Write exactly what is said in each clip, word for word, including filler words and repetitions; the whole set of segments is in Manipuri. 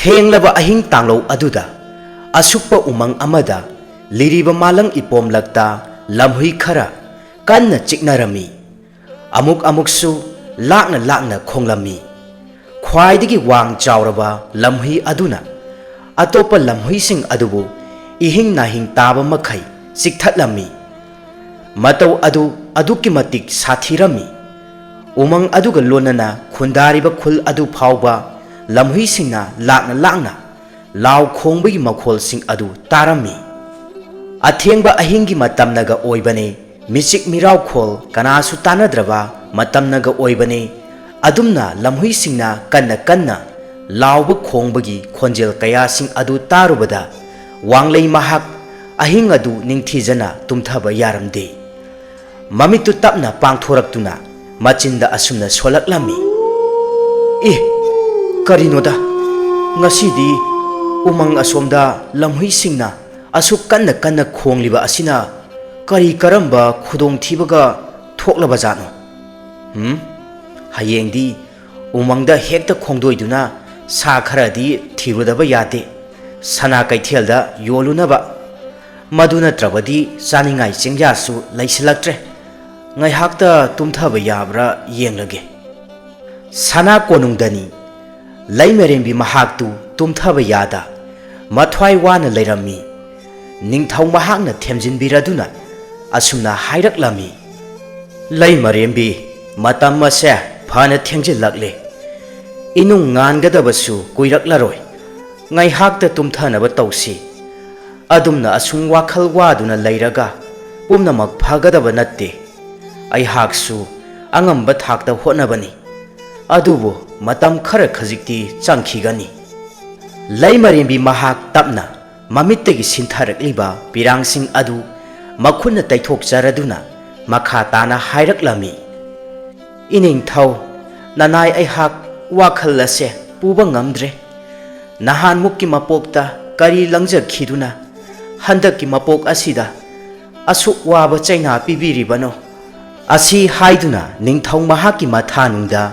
ꯊꯦꯡꯂꯕ ꯑꯍꯤꯡ ꯇꯥꯡꯂꯧ ꯑꯗꯨꯗ ꯑꯁꯨꯛꯄ ꯎꯃꯪ ꯑꯃꯗ ꯂꯤꯔꯤꯕ ꯃꯥꯂꯪ ꯏꯄꯣꯝꯂꯛꯇ ꯂꯝꯍꯨꯏ ꯈꯔ ꯀꯟꯅ ꯆꯤꯛꯅꯔꯝꯃꯤ꯫ ꯑꯃꯨꯛ ꯑꯃꯨꯛꯁꯨ ꯂꯥꯛꯅ ꯂꯥꯛꯅ ꯈꯣꯡꯂꯝꯃꯤ꯫ ꯈ꯭ꯋꯥꯏꯗꯒꯤ ꯋꯥꯡ ꯆꯥꯎꯔꯕ ꯂꯝꯍꯨꯏ ꯑꯗꯨꯅ ꯑꯇꯣꯞꯄ ꯂꯝꯍꯨꯏꯁꯤꯡ ꯑꯗꯨꯕꯨ ꯏꯍꯤꯡ ꯅꯥꯍꯤꯡ ꯇꯥꯕ ꯃꯈꯩ ꯆꯤꯛꯊꯠꯂꯝꯃꯤ꯫ ꯃꯇꯧ ꯑꯗꯨ ꯑꯗꯨꯛꯀꯤ ꯃꯇꯤꯛ ꯁꯥꯊꯤꯔꯝꯃꯤ꯫ ꯎꯃꯪ ꯑꯗꯨꯒ ꯂꯣꯟꯅꯅ ꯈꯨꯟꯗꯥꯔꯤꯕ ꯈꯨꯜ ꯑꯗꯨ ꯐꯥꯎꯕ ꯂꯝꯍꯨꯏꯁꯤꯡꯅ ꯂꯥꯛꯅ ꯂꯥꯛꯅ ꯂꯥꯎ ꯈꯣꯡꯕꯒꯤ ꯃꯈꯣꯜꯁꯤꯡ ꯑꯗꯨ ꯇꯥꯔꯝꯃꯤ꯫ ꯑꯊꯦꯡꯕ ꯑꯍꯤꯡꯒꯤ ꯃꯇꯝꯅꯒ ꯑꯣꯏꯕꯅꯦ, ꯃꯤꯆꯤꯛ ꯃꯤꯔꯥꯎꯈꯣꯜ ꯀꯅꯥꯁꯨ ꯇꯥꯅꯗ꯭ꯔꯕ ꯃꯇꯝꯅꯒ ꯑꯣꯏꯕꯅꯦ꯫ ꯑꯗꯨꯝꯅ ꯂꯝꯍꯨꯏꯁꯤꯡꯅ ꯀꯟꯅ ꯀꯟꯅ ꯂꯥꯎꯕ ꯈꯣꯡꯕꯒꯤ ꯈꯣꯟꯖꯦꯜ ꯀꯌꯥꯁꯤꯡ ꯑꯗꯨ ꯇꯥꯔꯨꯕꯗ ꯋꯥꯡꯂꯩ ꯃꯍꯥꯛ ꯑꯍꯤꯡ ꯑꯗꯨ ꯅꯤꯡꯊꯤꯖꯅ ꯇꯨꯝꯊꯕ ꯌꯥꯔꯝꯗꯦ꯫ ꯃꯃꯤꯠꯇꯨ ꯇꯞꯅ ꯄꯥꯡꯊꯣꯔꯛꯇꯨꯅ ꯃꯆꯤꯟꯗ ꯑꯁꯨꯝꯅ ꯁꯣꯜꯂꯛꯂꯝꯃꯤ, "ꯑꯦ, ꯀꯔꯤꯅꯣꯗ, ꯉꯁꯤꯗꯤ ꯎꯃꯪ ꯑꯁꯣꯝꯗ ꯂꯝꯍꯨꯏꯁꯤꯡꯅ ꯑꯁꯨꯛ ꯀꯟꯅ ꯀꯟꯅ ꯈꯣꯡꯂꯤꯕ ꯑꯁꯤꯅ ꯀꯔꯤ ꯀꯔꯝꯕ ꯈꯨꯗꯣꯡꯊꯤꯕꯒ ꯊꯣꯛꯂꯕꯖꯥꯠꯅꯣ? ꯎꯝ? ꯍꯌꯦꯡꯗꯤ ꯎꯃꯪꯗ ꯍꯦꯛꯇ ꯈꯣꯡꯗꯣꯏꯗꯨꯅ ꯁꯥ ꯈꯔꯗꯤ ꯊꯤꯔꯨꯗꯕ ꯌꯥꯗꯦ, ꯁꯅꯥ ꯀꯩꯊꯦꯜꯗ ꯌꯣꯜꯂꯨꯅꯕ꯫ ꯃꯗꯨ ꯅꯠꯇ꯭ꯔꯕꯗꯤ ꯆꯥꯅꯤꯡꯉꯥꯏ ꯆꯤꯟꯖꯥꯛꯁꯨ ꯂꯩꯁꯤꯜꯂꯛꯇ꯭ꯔꯦ꯫ ꯉꯥꯏꯍꯥꯛꯇ ꯇꯨꯝꯊꯕ ꯌꯥꯕ꯭ꯔꯥ ꯌꯦꯡꯂꯒꯦ꯫" ꯁꯅꯥ ꯀꯣꯅꯨꯡꯗꯅꯤ꯫ ꯂꯩꯃꯔꯦꯝꯕꯤ ꯃꯍꯥꯛꯇꯨ ꯇꯨꯝꯊꯕ ꯌꯥꯗ ꯃꯊ꯭ꯋꯥꯏ ꯋꯥꯅ ꯂꯩꯔꯝꯃꯤ꯫ ꯅꯤꯡꯊꯧ ꯃꯍꯥꯛꯅ ꯊꯦꯝꯖꯤꯟꯕꯤꯔꯗꯨꯅ ꯑꯁꯨꯝꯅ ꯍꯥꯏꯔꯛꯂꯝꯃꯤ, "ꯂꯩꯃꯔꯦꯝꯕꯤ, ꯃꯇꯝ ꯑꯁꯦ ꯐꯅ ꯊꯦꯡꯖꯤꯜꯂꯛꯂꯦ꯫ ꯏꯅꯨꯡ ꯉꯥꯟꯒꯗꯕꯁꯨ ꯀꯨꯏꯔꯛꯂꯔꯣꯏ꯫ ꯉꯥꯏꯍꯥꯛꯇ ꯇꯨꯝꯊꯅꯕ ꯇꯧꯁꯤ꯫ ꯑꯗꯨꯝꯅ ꯑꯁꯨꯝ ꯋꯥꯈꯜ ꯋꯥꯗꯨꯅ ꯂꯩꯔꯒ ꯄꯨꯝꯅꯃꯛ ꯐꯒꯗꯕ ꯅꯠꯇꯦ꯫ ꯑꯩꯍꯥꯛꯁꯨ ꯑꯉꯝꯕ ꯊꯥꯛꯇ ꯍꯣꯠꯅꯕꯅꯤ꯫ ꯑꯗꯨꯕꯨ ꯃꯇꯝ ꯈꯔ ꯈꯖꯤꯛꯇꯤ ꯆꯪꯈꯤꯒꯅꯤ꯫" ꯂꯩꯃꯔꯦꯝꯕꯤ ꯃꯍꯥꯛ ꯇꯞꯅ ꯃꯃꯤꯠꯇꯒꯤ ꯁꯤꯟꯊꯔꯛꯂꯤꯕ ꯄꯤꯔꯥꯡꯁꯤꯡ ꯑꯗꯨ ꯃꯈꯨꯠꯅ ꯇꯩꯊꯣꯛꯆꯔꯗꯨꯅ ꯃꯈꯥ ꯇꯥꯅ ꯍꯥꯏꯔꯛꯂꯝꯃꯤ, "ꯏꯅꯤꯡꯊꯧ, ꯅꯅꯥꯏ ꯑꯩꯍꯥꯛ ꯋꯥꯈꯜ ꯑꯁꯦ ꯄꯨꯕ ꯉꯝꯗ꯭ꯔꯦ꯫ ꯅꯍꯥꯟꯃꯨꯛꯀꯤ ꯃꯄꯣꯛꯇ ꯀꯔꯤ ꯂꯪꯖꯈꯤꯗꯨꯅ ꯍꯟꯗꯛꯀꯤ ꯃꯄꯣꯛ ꯑꯁꯤꯗ ꯑꯁꯨꯛ ꯋꯥꯕ ꯆꯩꯅꯥ ꯄꯤꯕꯤꯔꯤꯕꯅꯣ?" ꯑꯁꯤ ꯍꯥꯏꯗꯨꯅ ꯅꯤꯡꯊꯧ ꯃꯍꯥꯛꯀꯤ ꯃꯊꯥꯅꯨꯡꯗ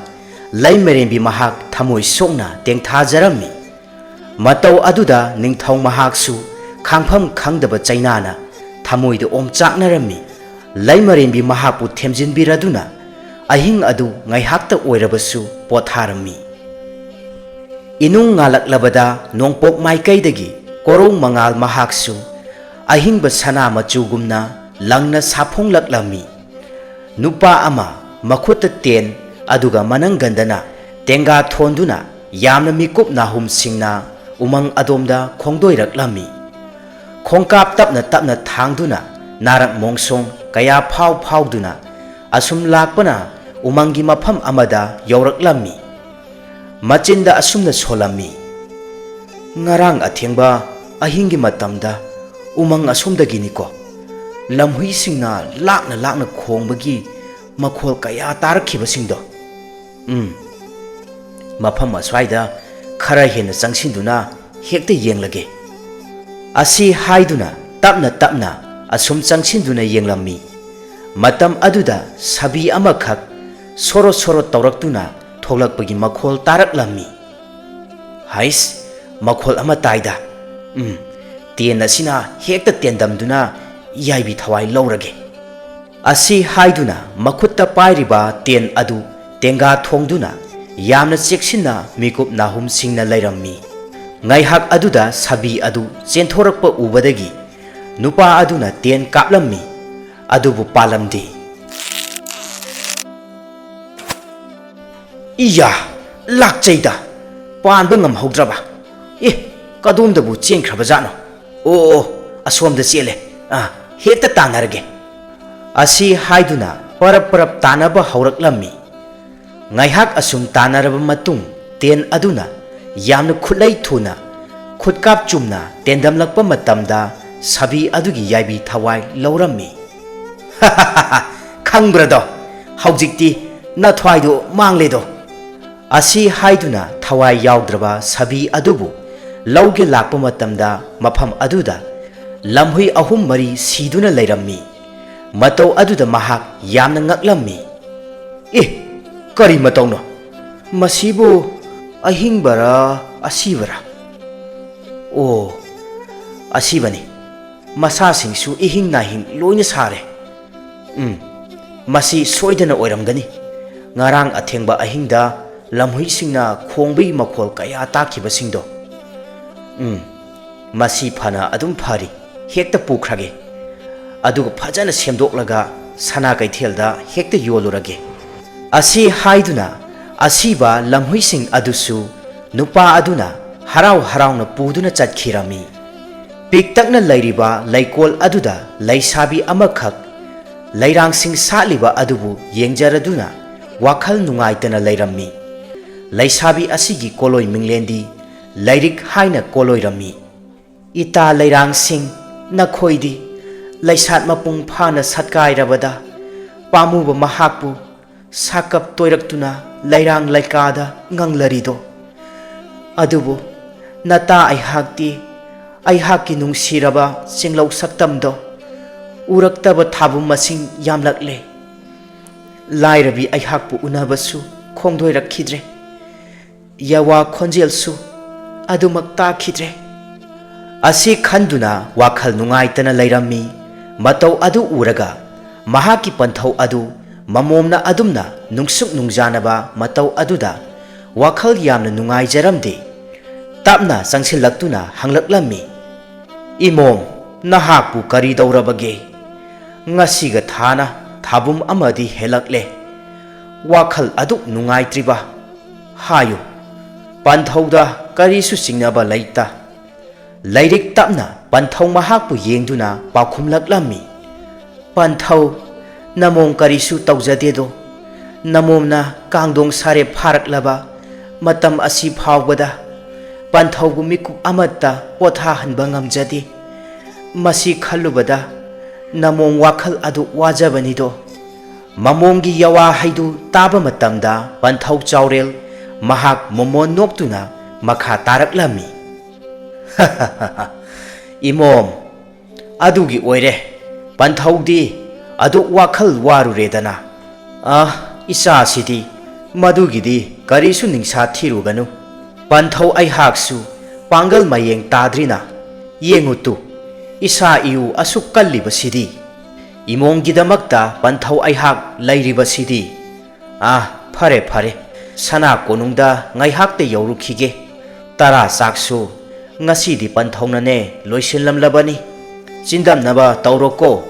ꯂꯩꯃꯔꯦꯝꯕꯤ ꯃꯍꯥꯛ ꯊꯃꯣꯏ ꯁꯣꯛꯅ ꯇꯦꯡꯊꯥꯖꯔꯝꯃꯤ꯫ ꯃꯇꯧ ꯑꯗꯨꯗ ꯅꯤꯡꯊꯧ ꯃꯍꯥꯛꯁꯨ ꯈꯥꯡꯐꯝ ꯈꯪꯗꯕ ꯆꯩꯅꯥꯅ ꯊꯃꯣꯏꯗ ꯑꯣꯝꯆꯥꯛꯅꯔꯝꯃꯤ꯫ ꯂꯩꯃꯔꯦꯟꯕꯤ ꯃꯍꯥꯛꯄꯨ ꯊꯦꯝꯖꯤꯟꯕꯤꯔꯗꯨꯅ ꯑꯍꯤꯡ ꯑꯗꯨ ꯉꯥꯏꯍꯥꯛꯇ ꯑꯣꯏꯔꯕꯁꯨ ꯄꯣꯊꯥꯔꯝꯃꯤ꯫ ꯏꯅꯨꯡ ꯉꯥꯜꯂꯛꯂꯕꯗ ꯅꯣꯡꯄꯣꯛ ꯃꯥꯏꯀꯩꯗꯒꯤ ꯀꯣꯔꯧ ꯃꯉꯥꯜ ꯃꯍꯥꯛꯁꯨ ꯑꯍꯤꯡꯕ ꯁꯅꯥ ꯃꯆꯨꯒꯨꯝꯅ ꯂꯪꯅ ꯁꯥꯐꯣꯡꯂꯛꯂꯝꯃꯤ꯫ ꯅꯨꯄꯥ ꯑꯃ ꯃꯈꯨꯠꯇ ꯇꯦꯟ ꯑꯗꯨꯒ ꯃꯅꯪꯒꯟꯗꯅ ꯇꯦꯡꯒꯥ ꯊꯣꯟꯗꯨꯅ ꯌꯥꯝꯅ ꯃꯤꯀꯨꯞ ꯅꯥꯍꯨꯝꯁꯤꯡꯅ ꯎꯃꯪ ꯑꯗꯣꯝꯗ ꯈꯣꯡꯗꯣꯏꯔꯛꯂꯝꯃꯤ꯫ ꯈꯣꯡꯀꯥꯞ ꯇꯞꯅ ꯇꯞꯅ ꯊꯥꯡꯗꯨꯅ ꯅꯥꯔꯛ ꯃꯣꯡꯁꯣꯡ ꯀꯌꯥ ꯐꯥꯎ ꯐꯥꯎꯗꯨꯅ ꯑꯁꯨꯝ ꯂꯥꯛꯄꯅ ꯎꯃꯪꯒꯤ ꯃꯐꯝ ꯑꯃꯗ ꯌꯧꯔꯛꯂꯝꯃꯤ꯫ ꯃꯆꯤꯟꯗ ꯑꯁꯨꯝꯅ ꯁꯣꯜꯂꯝꯃꯤ, "ꯉꯔꯥꯡ ꯑꯊꯦꯡꯕ ꯑꯍꯤꯡꯒꯤ ꯃꯇꯝꯗ ꯎꯃꯪ ꯑꯁꯣꯝꯗꯒꯤꯅꯤꯀꯣ ꯂꯝꯍꯨꯏꯁꯤꯡꯅ ꯂꯥꯛꯅ ꯂꯥꯛꯅ ꯈꯣꯡꯕꯒꯤ ꯃꯈꯣꯜ ꯀꯌꯥ ꯇꯥꯔꯛꯈꯤꯕꯁꯤꯡꯗꯣ꯫ ꯎꯝ, ꯃꯐꯝ ꯑꯁ꯭ꯋꯥꯏꯗ ꯈꯔ ꯍꯦꯟꯅ ꯆꯪꯁꯤꯟꯗꯨꯅ ꯍꯦꯛꯇ ꯌꯦꯡꯂꯒꯦ꯫" ꯑꯁꯤ ꯍꯥꯏꯗꯨꯅ ꯇꯞꯅ ꯇꯞꯅ ꯑꯁꯨꯝ ꯆꯪꯁꯤꯟꯗꯨꯅ ꯌꯦꯡꯂꯝꯃꯤ꯫ ꯃꯇꯝ ꯑꯗꯨꯗ ꯁꯥꯕꯤ ꯑꯃꯈꯛ ꯁꯣꯔꯣ ꯁꯣꯔꯣ ꯇꯧꯔꯛꯇꯨꯅ ꯊꯣꯛꯂꯛꯄꯒꯤ ꯃꯈꯣꯜ ꯇꯥꯔꯛꯂꯝꯃꯤ꯫ "ꯍꯩꯁ, ꯃꯈꯣꯜ ꯑꯃ ꯇꯥꯏꯗ꯫ ꯎꯝ, ꯇꯦꯟ ꯑꯁꯤꯅ ꯍꯦꯛꯇ ꯇꯦꯟꯗꯝꯗꯨꯅ ꯌꯥꯏꯕꯤ ꯊꯋꯥꯏ ꯂꯧꯔꯒꯦ꯫" ꯑꯁꯤ ꯍꯥꯏꯗꯨꯅ ꯃꯈꯨꯠꯇ ꯄꯥꯏꯔꯤꯕ ꯇꯦꯟ ꯑꯗꯨ ꯇꯦꯡꯒꯥ ꯊꯣꯡꯗꯨꯅ ꯌꯥꯝꯅ ꯆꯦꯛꯁꯤꯟꯅ ꯃꯤꯀꯨꯞ ꯅꯥꯍꯨꯝꯁꯤꯡꯅ ꯂꯩꯔꯝꯃꯤ꯫ ꯉꯥꯏꯍꯥꯛ ꯑꯗꯨꯗ ꯁꯥꯕꯤ ꯑꯗꯨ ꯆꯦꯟꯊꯣꯔꯛꯄ ꯎꯕꯗꯒꯤ ꯅꯨꯄꯥ ꯑꯗꯨꯅ ꯇꯦꯟ ꯀꯥꯞꯂꯝꯃꯤ, ꯑꯗꯨꯕꯨ ꯄꯥꯜꯂꯝꯗꯦ꯫ "ꯏꯌꯥ, ꯂꯥꯛꯆꯩꯗ, ꯄꯥꯟꯕ ꯉꯝꯍꯧꯗ꯭ꯔꯕ꯫ ꯑꯦ, ꯀꯗꯣꯝꯗꯕꯨ ꯆꯦꯟꯈ꯭ꯔꯕꯖꯥꯠꯅꯣ? ꯑꯣ, ꯑꯣ, ꯑꯁꯣꯝꯗ ꯆꯦꯜꯂꯦ꯫ ꯑꯥ, ꯍꯦꯛꯇ ꯇꯥꯟꯅꯔꯒꯦ꯫" ꯑꯁꯤ ꯍꯥꯏꯗꯨꯅ ꯄꯔꯞ ꯄꯔꯞ ꯇꯥꯟꯅꯕ ꯍꯧꯔꯛꯂꯝꯃꯤ꯫ ꯉꯥꯏꯍꯥꯛ ꯑꯁꯨꯝ ꯇꯥꯟꯅꯔꯕ ꯃꯇꯨꯡ, ꯇꯦꯟ ꯑꯗꯨꯅ ꯌꯥꯝꯅ ꯈꯨꯠꯂꯩ ꯊꯨꯅ ꯈꯨꯠꯀꯥꯞ ꯆꯨꯝꯅ ꯇꯦꯟꯗꯝꯂꯛꯄ ꯃꯇꯝꯗ ꯁꯥꯕꯤ ꯑꯗꯨꯒꯤ ꯌꯥꯏꯕꯤ ꯊꯋꯥꯏ ꯂꯧꯔꯝꯃꯤ꯫ "ꯈꯪꯕ꯭ꯔꯗꯣ? ꯍꯧꯖꯤꯛꯇꯤ ꯅꯊ꯭ꯋꯥꯏꯗꯣ ꯃꯥꯡꯂꯦꯗꯣ꯫" ꯑꯁꯤ ꯍꯥꯏꯗꯨꯅ ꯊꯋꯥꯏ ꯌꯥꯎꯗ꯭ꯔꯕ ꯁꯥꯕꯤ ꯑꯗꯨꯕꯨ ꯂꯧꯒꯦ ꯂꯥꯛꯄ ꯃꯇꯝꯗ ꯃꯐꯝ ꯑꯗꯨꯗ ꯂꯝꯍꯨꯏ ꯑꯍꯨꯝ ꯃꯔꯤ ꯁꯤꯗꯨꯅ ꯂꯩꯔꯝꯃꯤ꯫ ꯃꯇꯧ ꯑꯗꯨꯗ ꯃꯍꯥꯛ ꯌꯥꯝꯅ ꯉꯛꯂꯝꯃꯤ꯫ "ꯑꯦ, ꯀꯔꯤ ꯃꯇꯧꯅꯣ? ꯃꯁꯤꯕꯨ ꯑꯍꯤꯡꯕꯔꯥ, ꯑꯁꯤꯕꯔꯥ? ꯑꯣ, ꯑꯁꯤꯕꯅꯤ꯫ ꯃꯁꯥꯁꯤꯡꯁꯨ ꯏꯍꯤꯡ ꯅꯥꯍꯤꯡ ꯂꯣꯏꯅ ꯁꯥꯔꯦ꯫ ꯎꯝ, ꯃꯁꯤ ꯁꯣꯏꯗꯅ ꯑꯣꯏꯔꯝꯒꯅꯤ꯫ ꯉꯔꯥꯡ ꯑꯊꯦꯡꯕ ꯑꯍꯤꯡꯗ ꯂꯝꯍꯨꯏꯁꯤꯡꯅ ꯈꯣꯡꯕꯒꯤ ꯃꯈꯣꯜ ꯀꯌꯥ ꯇꯥꯈꯤꯕꯁꯤꯡꯗꯣ꯫ ꯎꯝ, ꯃꯁꯤ ꯐꯅ ꯑꯗꯨꯝ ꯐꯔꯤ꯫ ꯍꯦꯛꯇ ꯄꯨꯈ꯭ꯔꯒꯦ꯫ ꯑꯗꯨꯒ ꯐꯖꯅ ꯁꯦꯝꯗꯣꯛꯂꯒ ꯁꯅꯥ ꯀꯩꯊꯦꯜꯗ ꯍꯦꯛꯇ ꯌꯣꯜꯂꯨꯔꯒꯦ꯫ ꯑꯁꯤ ꯍꯥꯏꯗꯨꯅ ꯑꯁꯤꯕ ꯂꯝꯍꯨꯏꯁꯤꯡ ꯑꯗꯨꯁꯨ ꯅꯨꯄꯥ ꯑꯗꯨꯅ ꯍꯔꯥꯎ ꯍꯔꯥꯎꯅ ꯄꯨꯗꯨꯅ ꯆꯠꯈꯤꯔꯝꯃꯤ꯫ ꯄꯤꯛꯇꯛꯅ ꯂꯩꯔꯤꯕ ꯂꯩꯀꯣꯜ ꯑꯗꯨꯗ ꯂꯩꯁꯥꯕꯤ ꯑꯃꯈꯛ ꯂꯩꯔꯥꯡꯁꯤꯡ ꯁꯥꯠꯂꯤꯕ ꯑꯗꯨꯕꯨ ꯌꯦꯡꯖꯔꯗꯨꯅ ꯋꯥꯈꯜ ꯅꯨꯡꯉꯥꯏꯇꯅ ꯂꯩꯔꯝꯃꯤ꯫ ꯂꯩꯁꯥꯕꯤ ꯑꯁꯤꯒꯤ ꯀꯣꯂꯣꯏ ꯃꯤꯡꯂꯦꯟꯗꯤ ꯂꯥꯏꯔꯤꯛ ꯍꯥꯏꯅ ꯀꯣꯂꯣꯏꯔꯝꯃꯤ꯫ ꯏꯇꯥ ꯂꯩꯔꯥꯡꯁꯤꯡ, ꯅꯈꯣꯏꯗꯤ ꯂꯩꯁꯥꯠ ꯃꯄꯨꯡ ꯐꯥꯅ ꯁꯠꯀꯥꯏꯔꯕꯗ ꯄꯥꯝꯃꯨꯕ ꯃꯍꯥꯛꯄꯨ ꯁꯥꯀꯞ ꯇꯣꯏꯔꯛꯇꯨꯅ ꯂꯩꯔꯥꯡ ꯂꯩꯀꯥꯗ ꯉꯪꯂꯔꯤꯗꯣ꯫ ꯑꯗꯨꯕꯨ ꯅꯇꯥ ꯑꯩꯍꯥꯛꯇꯤ ꯑꯩꯍꯥꯛꯀꯤ ꯅꯨꯡꯁꯤꯔꯕ ꯆꯤꯡꯂꯧ ꯁꯛꯇꯝꯗꯣ ꯎꯔꯛꯇꯕ ꯊꯥꯕꯨꯝ ꯃꯁꯤꯡ ꯌꯥꯝꯂꯛꯂꯦ꯫ ꯂꯥꯏꯔꯕꯤ ꯑꯩꯍꯥꯛꯄꯨ ꯎꯅꯕꯁꯨ ꯈꯣꯡꯗꯣꯏꯔꯛꯈꯤꯗ꯭ꯔꯦ꯫ ꯌꯥꯋꯥ ꯈꯣꯟꯖꯦꯜꯁꯨ ꯑꯗꯨꯃꯛ ꯇꯥꯈꯤꯗ꯭ꯔꯦ꯫ ꯑꯁꯤ ꯈꯟꯗꯨꯅ ꯋꯥꯈꯜ ꯅꯨꯡꯉꯥꯏꯇꯅ ꯂꯩꯔꯝꯃꯤ꯫ ꯃꯇꯧ ꯑꯗꯨ ꯎꯔꯒ ꯃꯍꯥꯛꯀꯤ ꯄꯟꯊꯧ ꯑꯗꯨ ꯃꯃꯣꯝꯅ ꯑꯗꯨꯝꯅ ꯅꯨꯡꯁꯨꯛ ꯅꯨꯡꯖꯥꯅꯕ ꯃꯇꯧ ꯑꯗꯨꯗ ꯋꯥꯈꯜ ꯌꯥꯝꯅ ꯅꯨꯡꯉꯥꯏꯖꯔꯝꯗꯦ꯫ ꯇꯞꯅ ꯆꯪꯁꯤꯜꯂꯛꯇꯨꯅ ꯍꯪꯂꯛꯂꯝꯃꯤ, "ꯏꯃꯣꯝ, ꯅꯍꯥꯛꯄꯨ ꯀꯔꯤ ꯇꯧꯔꯕꯒꯦ? ꯉꯁꯤꯒ ꯊꯥꯅ ꯊꯥꯕꯨꯝ ꯑꯃꯗꯤ ꯍꯦꯜꯂꯛꯂꯦ꯫ ꯋꯥꯈꯜ ꯑꯗꯨꯛ ꯅꯨꯡꯉꯥꯏꯇ꯭ꯔꯤꯕ? ꯍꯥꯏꯌꯨ, ꯄꯟꯊꯧꯗ ꯀꯔꯤꯁꯨ ꯆꯤꯡꯅꯕ ꯂꯩꯇ?" ꯂꯥꯏꯔꯤꯛ ꯇꯞꯅ ꯄꯟꯊꯧ ꯃꯍꯥꯛꯄꯨ ꯌꯦꯡꯗꯨꯅ ꯄꯥꯎꯈꯨꯝꯂꯛꯂꯝꯃꯤ, "ꯄꯟꯊꯧ, ꯅꯃꯣꯝ ꯀꯔꯤꯁꯨ ꯇꯧꯖꯗꯦꯗꯣ꯫ ꯅꯃꯣꯝꯅ ꯀꯥꯡꯗꯣꯡ ꯁꯥꯔꯦꯞ ꯐꯥꯔꯛꯂꯕ ꯃꯇꯝ ꯑꯁꯤ ꯐꯥꯎꯕꯗ ꯄꯟꯊꯧꯕꯨ ꯃꯤꯀꯨꯞ ꯑꯃꯠꯇ ꯄꯣꯊꯥꯍꯟꯕ ꯉꯝꯖꯗꯦ꯫ ꯃꯁꯤ ꯈꯜꯂꯨꯕꯗ ꯅꯃꯣꯝ ꯋꯥꯈꯜ ꯑꯗꯨ ꯋꯥꯖꯕꯅꯤꯗꯣ꯫" ꯃꯃꯣꯝꯒꯤ ꯌꯋꯥ ꯍꯩꯗꯨ ꯇꯥꯕ ꯃꯇꯝꯗ ꯄꯟꯊꯧ ꯆꯥꯎꯔꯦꯜ ꯃꯍꯥꯛ ꯃꯣꯃꯣꯟ ꯅꯣꯛꯇꯨꯅ ꯃꯈꯥ ꯇꯥꯔꯛꯂꯝꯃꯤ, "ꯏꯃꯣꯝ, ꯑꯗꯨꯒꯤ ꯑꯣꯏꯔꯦ꯫ ꯄꯟꯊꯧꯗꯤ ꯑꯗꯨꯛ ꯋꯥꯈꯜ ꯋꯥꯔꯨꯔꯦꯗꯅ꯫ ꯑ, ꯏꯆꯥꯁꯤꯗꯤ ꯃꯗꯨꯒꯤꯗꯤ ꯀꯔꯤꯁꯨ ꯅꯤꯡꯁꯥ ꯊꯤꯔꯨꯒꯅꯨ꯫ ꯄꯟꯊꯧ ꯑꯩꯍꯥꯛꯁꯨ ꯄꯥꯡꯒꯜ ꯃꯌꯦꯡ ꯇꯥꯗ꯭ꯔꯤꯅ꯫ ꯌꯦꯡꯉꯨ ꯇꯨ, ꯏꯁꯥ ꯏꯎ ꯑꯁꯨꯛ ꯀꯜꯂꯤꯕꯁꯤꯗꯤ꯫ ꯏꯃꯣꯝꯒꯤꯗꯃꯛꯇ ꯄꯟꯊꯧ ꯑꯩꯍꯥꯛ ꯂꯩꯔꯤꯕꯁꯤꯗꯤ꯫ ꯑꯥ, ꯐꯔꯦ ꯐꯔꯦ, ꯁꯅꯥ ꯀꯣꯅꯨꯡꯗ ꯉꯥꯏꯍꯥꯛꯇ ꯌꯧꯔꯨꯈꯤꯒꯦ꯫ ꯇꯔꯥ ꯆꯥꯛꯁꯨ ꯉꯁꯤꯗꯤ ꯄꯟꯊꯧꯅꯅꯦ ꯂꯣꯏꯁꯤꯜꯂꯝꯂꯕꯅꯤ꯫ ꯆꯤꯟꯗꯝꯅꯕ ꯇꯧꯔꯣꯀꯣ꯫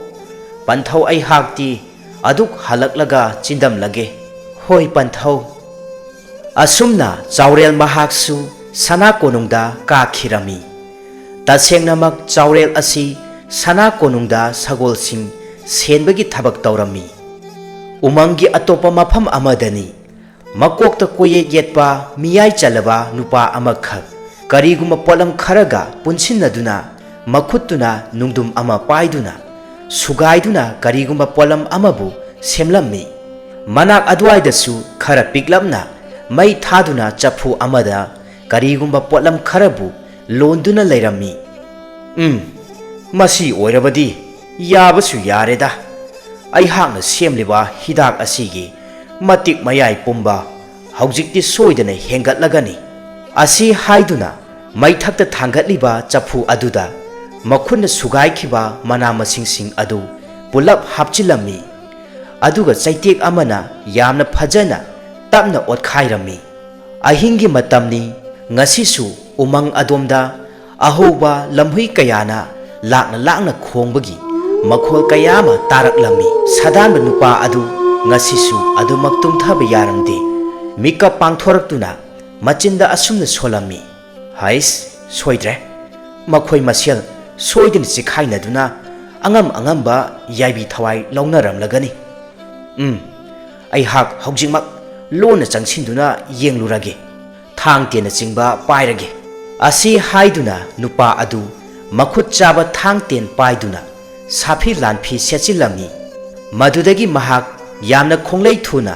ꯄꯟꯊꯧ ꯑꯩꯍꯥꯛꯇꯤ ꯑꯗꯨꯛ ꯍꯜꯂꯛꯂꯒ ꯆꯤꯟꯗꯝꯂꯒꯦ꯫ ꯍꯣꯏ ꯄꯟꯊꯧ꯫ ꯑꯁꯨꯝꯅ ꯆꯥꯎꯔꯦꯜ ꯃꯍꯥꯛꯁꯨ ꯁꯅꯥ ꯀꯣꯅꯨꯡꯗ ꯀꯥꯈꯤꯔꯝꯃꯤ꯫ ꯇꯁꯦꯡꯅꯃꯛ ꯆꯥꯎꯔꯦꯜ ꯑꯁꯤ ꯁꯅꯥ ꯀꯣꯅꯨꯡꯗ ꯁꯒꯣꯜꯁꯤꯡ ꯁꯦꯟꯕꯒꯤ ꯊꯕꯛ ꯇꯧꯔꯝꯃꯤ꯫ ꯎꯃꯪꯒꯤ ꯑꯇꯣꯞꯄ ꯃꯐꯝ ꯑꯃꯗꯅꯤ꯫ ꯃꯀꯣꯛꯇ ꯀꯣꯌꯦꯠ ꯌꯦꯠꯄ ꯃꯤꯌꯥꯏ ꯆꯜꯂꯕ ꯅꯨꯄꯥ ꯑꯃꯈꯛ ꯀꯔꯤꯒꯨꯝꯕ ꯄꯣꯠꯂꯝ ꯈꯔꯒ ꯄꯨꯟꯁꯤꯟꯅꯗꯨꯅ ꯃꯈꯨꯠꯇꯨꯅ ꯅꯨꯡꯗꯨꯝ ꯑꯃ ꯄꯥꯏꯗꯨꯅ ꯁꯨꯒꯥꯏꯗꯨꯅ ꯀꯔꯤꯒꯨꯝꯕ ꯄꯣꯠꯂꯝ ꯑꯃꯕꯨ ꯁꯦꯝꯂꯝꯃꯤ꯫ ꯃꯅꯥꯛ ꯑꯗꯨꯋꯥꯏꯗꯁꯨ ꯈꯔ ꯄꯤꯛꯂꯞꯅ ꯃꯩ ꯊꯥꯗꯨꯅ ꯆꯐꯨ ꯑꯃꯗ ꯀꯔꯤꯒꯨꯝꯕ ꯄꯣꯠꯂꯝ ꯈꯔꯕꯨ ꯂꯣꯟꯗꯨꯅ ꯂꯩꯔꯝꯃꯤ꯫ ꯎꯝ, ꯃꯁꯤ ꯑꯣꯏꯔꯕꯗꯤ ꯌꯥꯕꯁꯨ ꯌꯥꯔꯦꯗ꯫ ꯑꯩꯍꯥꯛꯅ ꯁꯦꯝꯂꯤꯕ ꯍꯤꯗꯥꯛ ꯑꯁꯤꯒꯤ ꯃꯇꯤꯛ ꯃꯌꯥꯏ ꯄꯨꯝꯕ ꯍꯧꯖꯤꯛꯇꯤ ꯁꯣꯏꯗꯅ ꯍꯦꯟꯒꯠꯂꯒꯅꯤ꯫ ꯑꯁꯤ ꯍꯥꯏꯗꯨꯅ ꯃꯩꯊꯛꯇ ꯊꯥꯡꯒꯠꯂꯤꯕ ꯆꯐꯨ ꯑꯗꯨꯗ ꯃꯈꯨꯠꯅ ꯁꯨꯒꯥꯏꯈꯤꯕ ꯃꯅꯥ ꯃꯁꯤꯡꯁꯤꯡ ꯑꯗꯨ ꯄꯨꯂꯞ ꯍꯥꯞꯆꯤꯜꯂꯝꯃꯤ꯫ ꯑꯗꯨꯒ ꯆꯩꯇꯦꯛ ꯑꯃꯅ ꯌꯥꯝꯅ ꯐꯖꯅ ꯇꯞꯅ ꯑꯣꯠꯈꯥꯏꯔꯝꯃꯤ꯫ ꯑꯍꯤꯡꯒꯤ ꯃꯇꯝꯅꯤ꯫ ꯉꯁꯤꯁꯨ ꯎꯃꯪ ꯑꯗꯣꯝꯗ ꯑꯍꯧꯕ ꯂꯝꯍꯨꯏ ꯀꯌꯥꯅ ꯂꯥꯛꯅ ꯂꯥꯛꯅ ꯈꯣꯡꯕꯒꯤ ꯃꯈꯣꯜ ꯀꯌꯥ ꯑꯃ ꯇꯥꯔꯛꯂꯝꯃꯤ꯫ ꯁꯥꯗꯥꯟꯕ ꯅꯨꯄꯥ ꯑꯗꯨ ꯉꯁꯤꯁꯨ ꯑꯗꯨꯃꯛ ꯇꯨꯝꯊꯕ ꯌꯥꯔꯝꯗꯦ꯫ ꯃꯤꯀꯞ ꯄꯥꯡꯊꯣꯔꯛꯇꯨꯅ ꯃꯆꯤꯟꯗ ꯑꯁꯨꯝꯅ ꯁꯣꯜꯂꯝꯃꯤ, "ꯍꯩꯁ, ꯁꯣꯏꯗ꯭ꯔꯦ꯫ ꯃꯈꯣꯏ ꯃꯁꯦꯜ ꯁꯣꯏꯗꯅ ꯆꯤꯈꯥꯏꯅꯗꯨꯅ ꯑꯉꯝ ꯑꯉꯝꯕ ꯌꯥꯏꯕꯤ ꯊꯋꯥꯏ ꯂꯧꯅꯔꯝꯂꯒꯅꯤ꯫ ꯎꯝ, ꯑꯩꯍꯥꯛ ꯍꯧꯖꯤꯛꯃꯛ ꯂꯣꯟꯅ ꯆꯪꯁꯤꯟꯗꯨꯅ ꯌꯦꯡꯂꯨꯔꯒꯦ꯫ ꯊꯥꯡ ꯇꯦꯟꯅꯆꯤꯡꯕ ꯄꯥꯏꯔꯒꯦ꯫" ꯑꯁꯤ ꯍꯥꯏꯗꯨꯅ ꯅꯨꯄꯥ ꯑꯗꯨ ꯃꯈꯨꯠ ꯆꯥꯕ ꯊꯥꯡ ꯇꯦꯟ ꯄꯥꯏꯗꯨꯅ ꯁꯥꯐꯤ ꯂꯥꯟꯐꯤ ꯁꯦꯠꯆꯤꯜꯂꯝꯃꯤ꯫ ꯃꯗꯨꯗꯒꯤ ꯃꯍꯥꯛ ꯌꯥꯝꯅ ꯈꯣꯡꯂꯩ ꯊꯨꯅ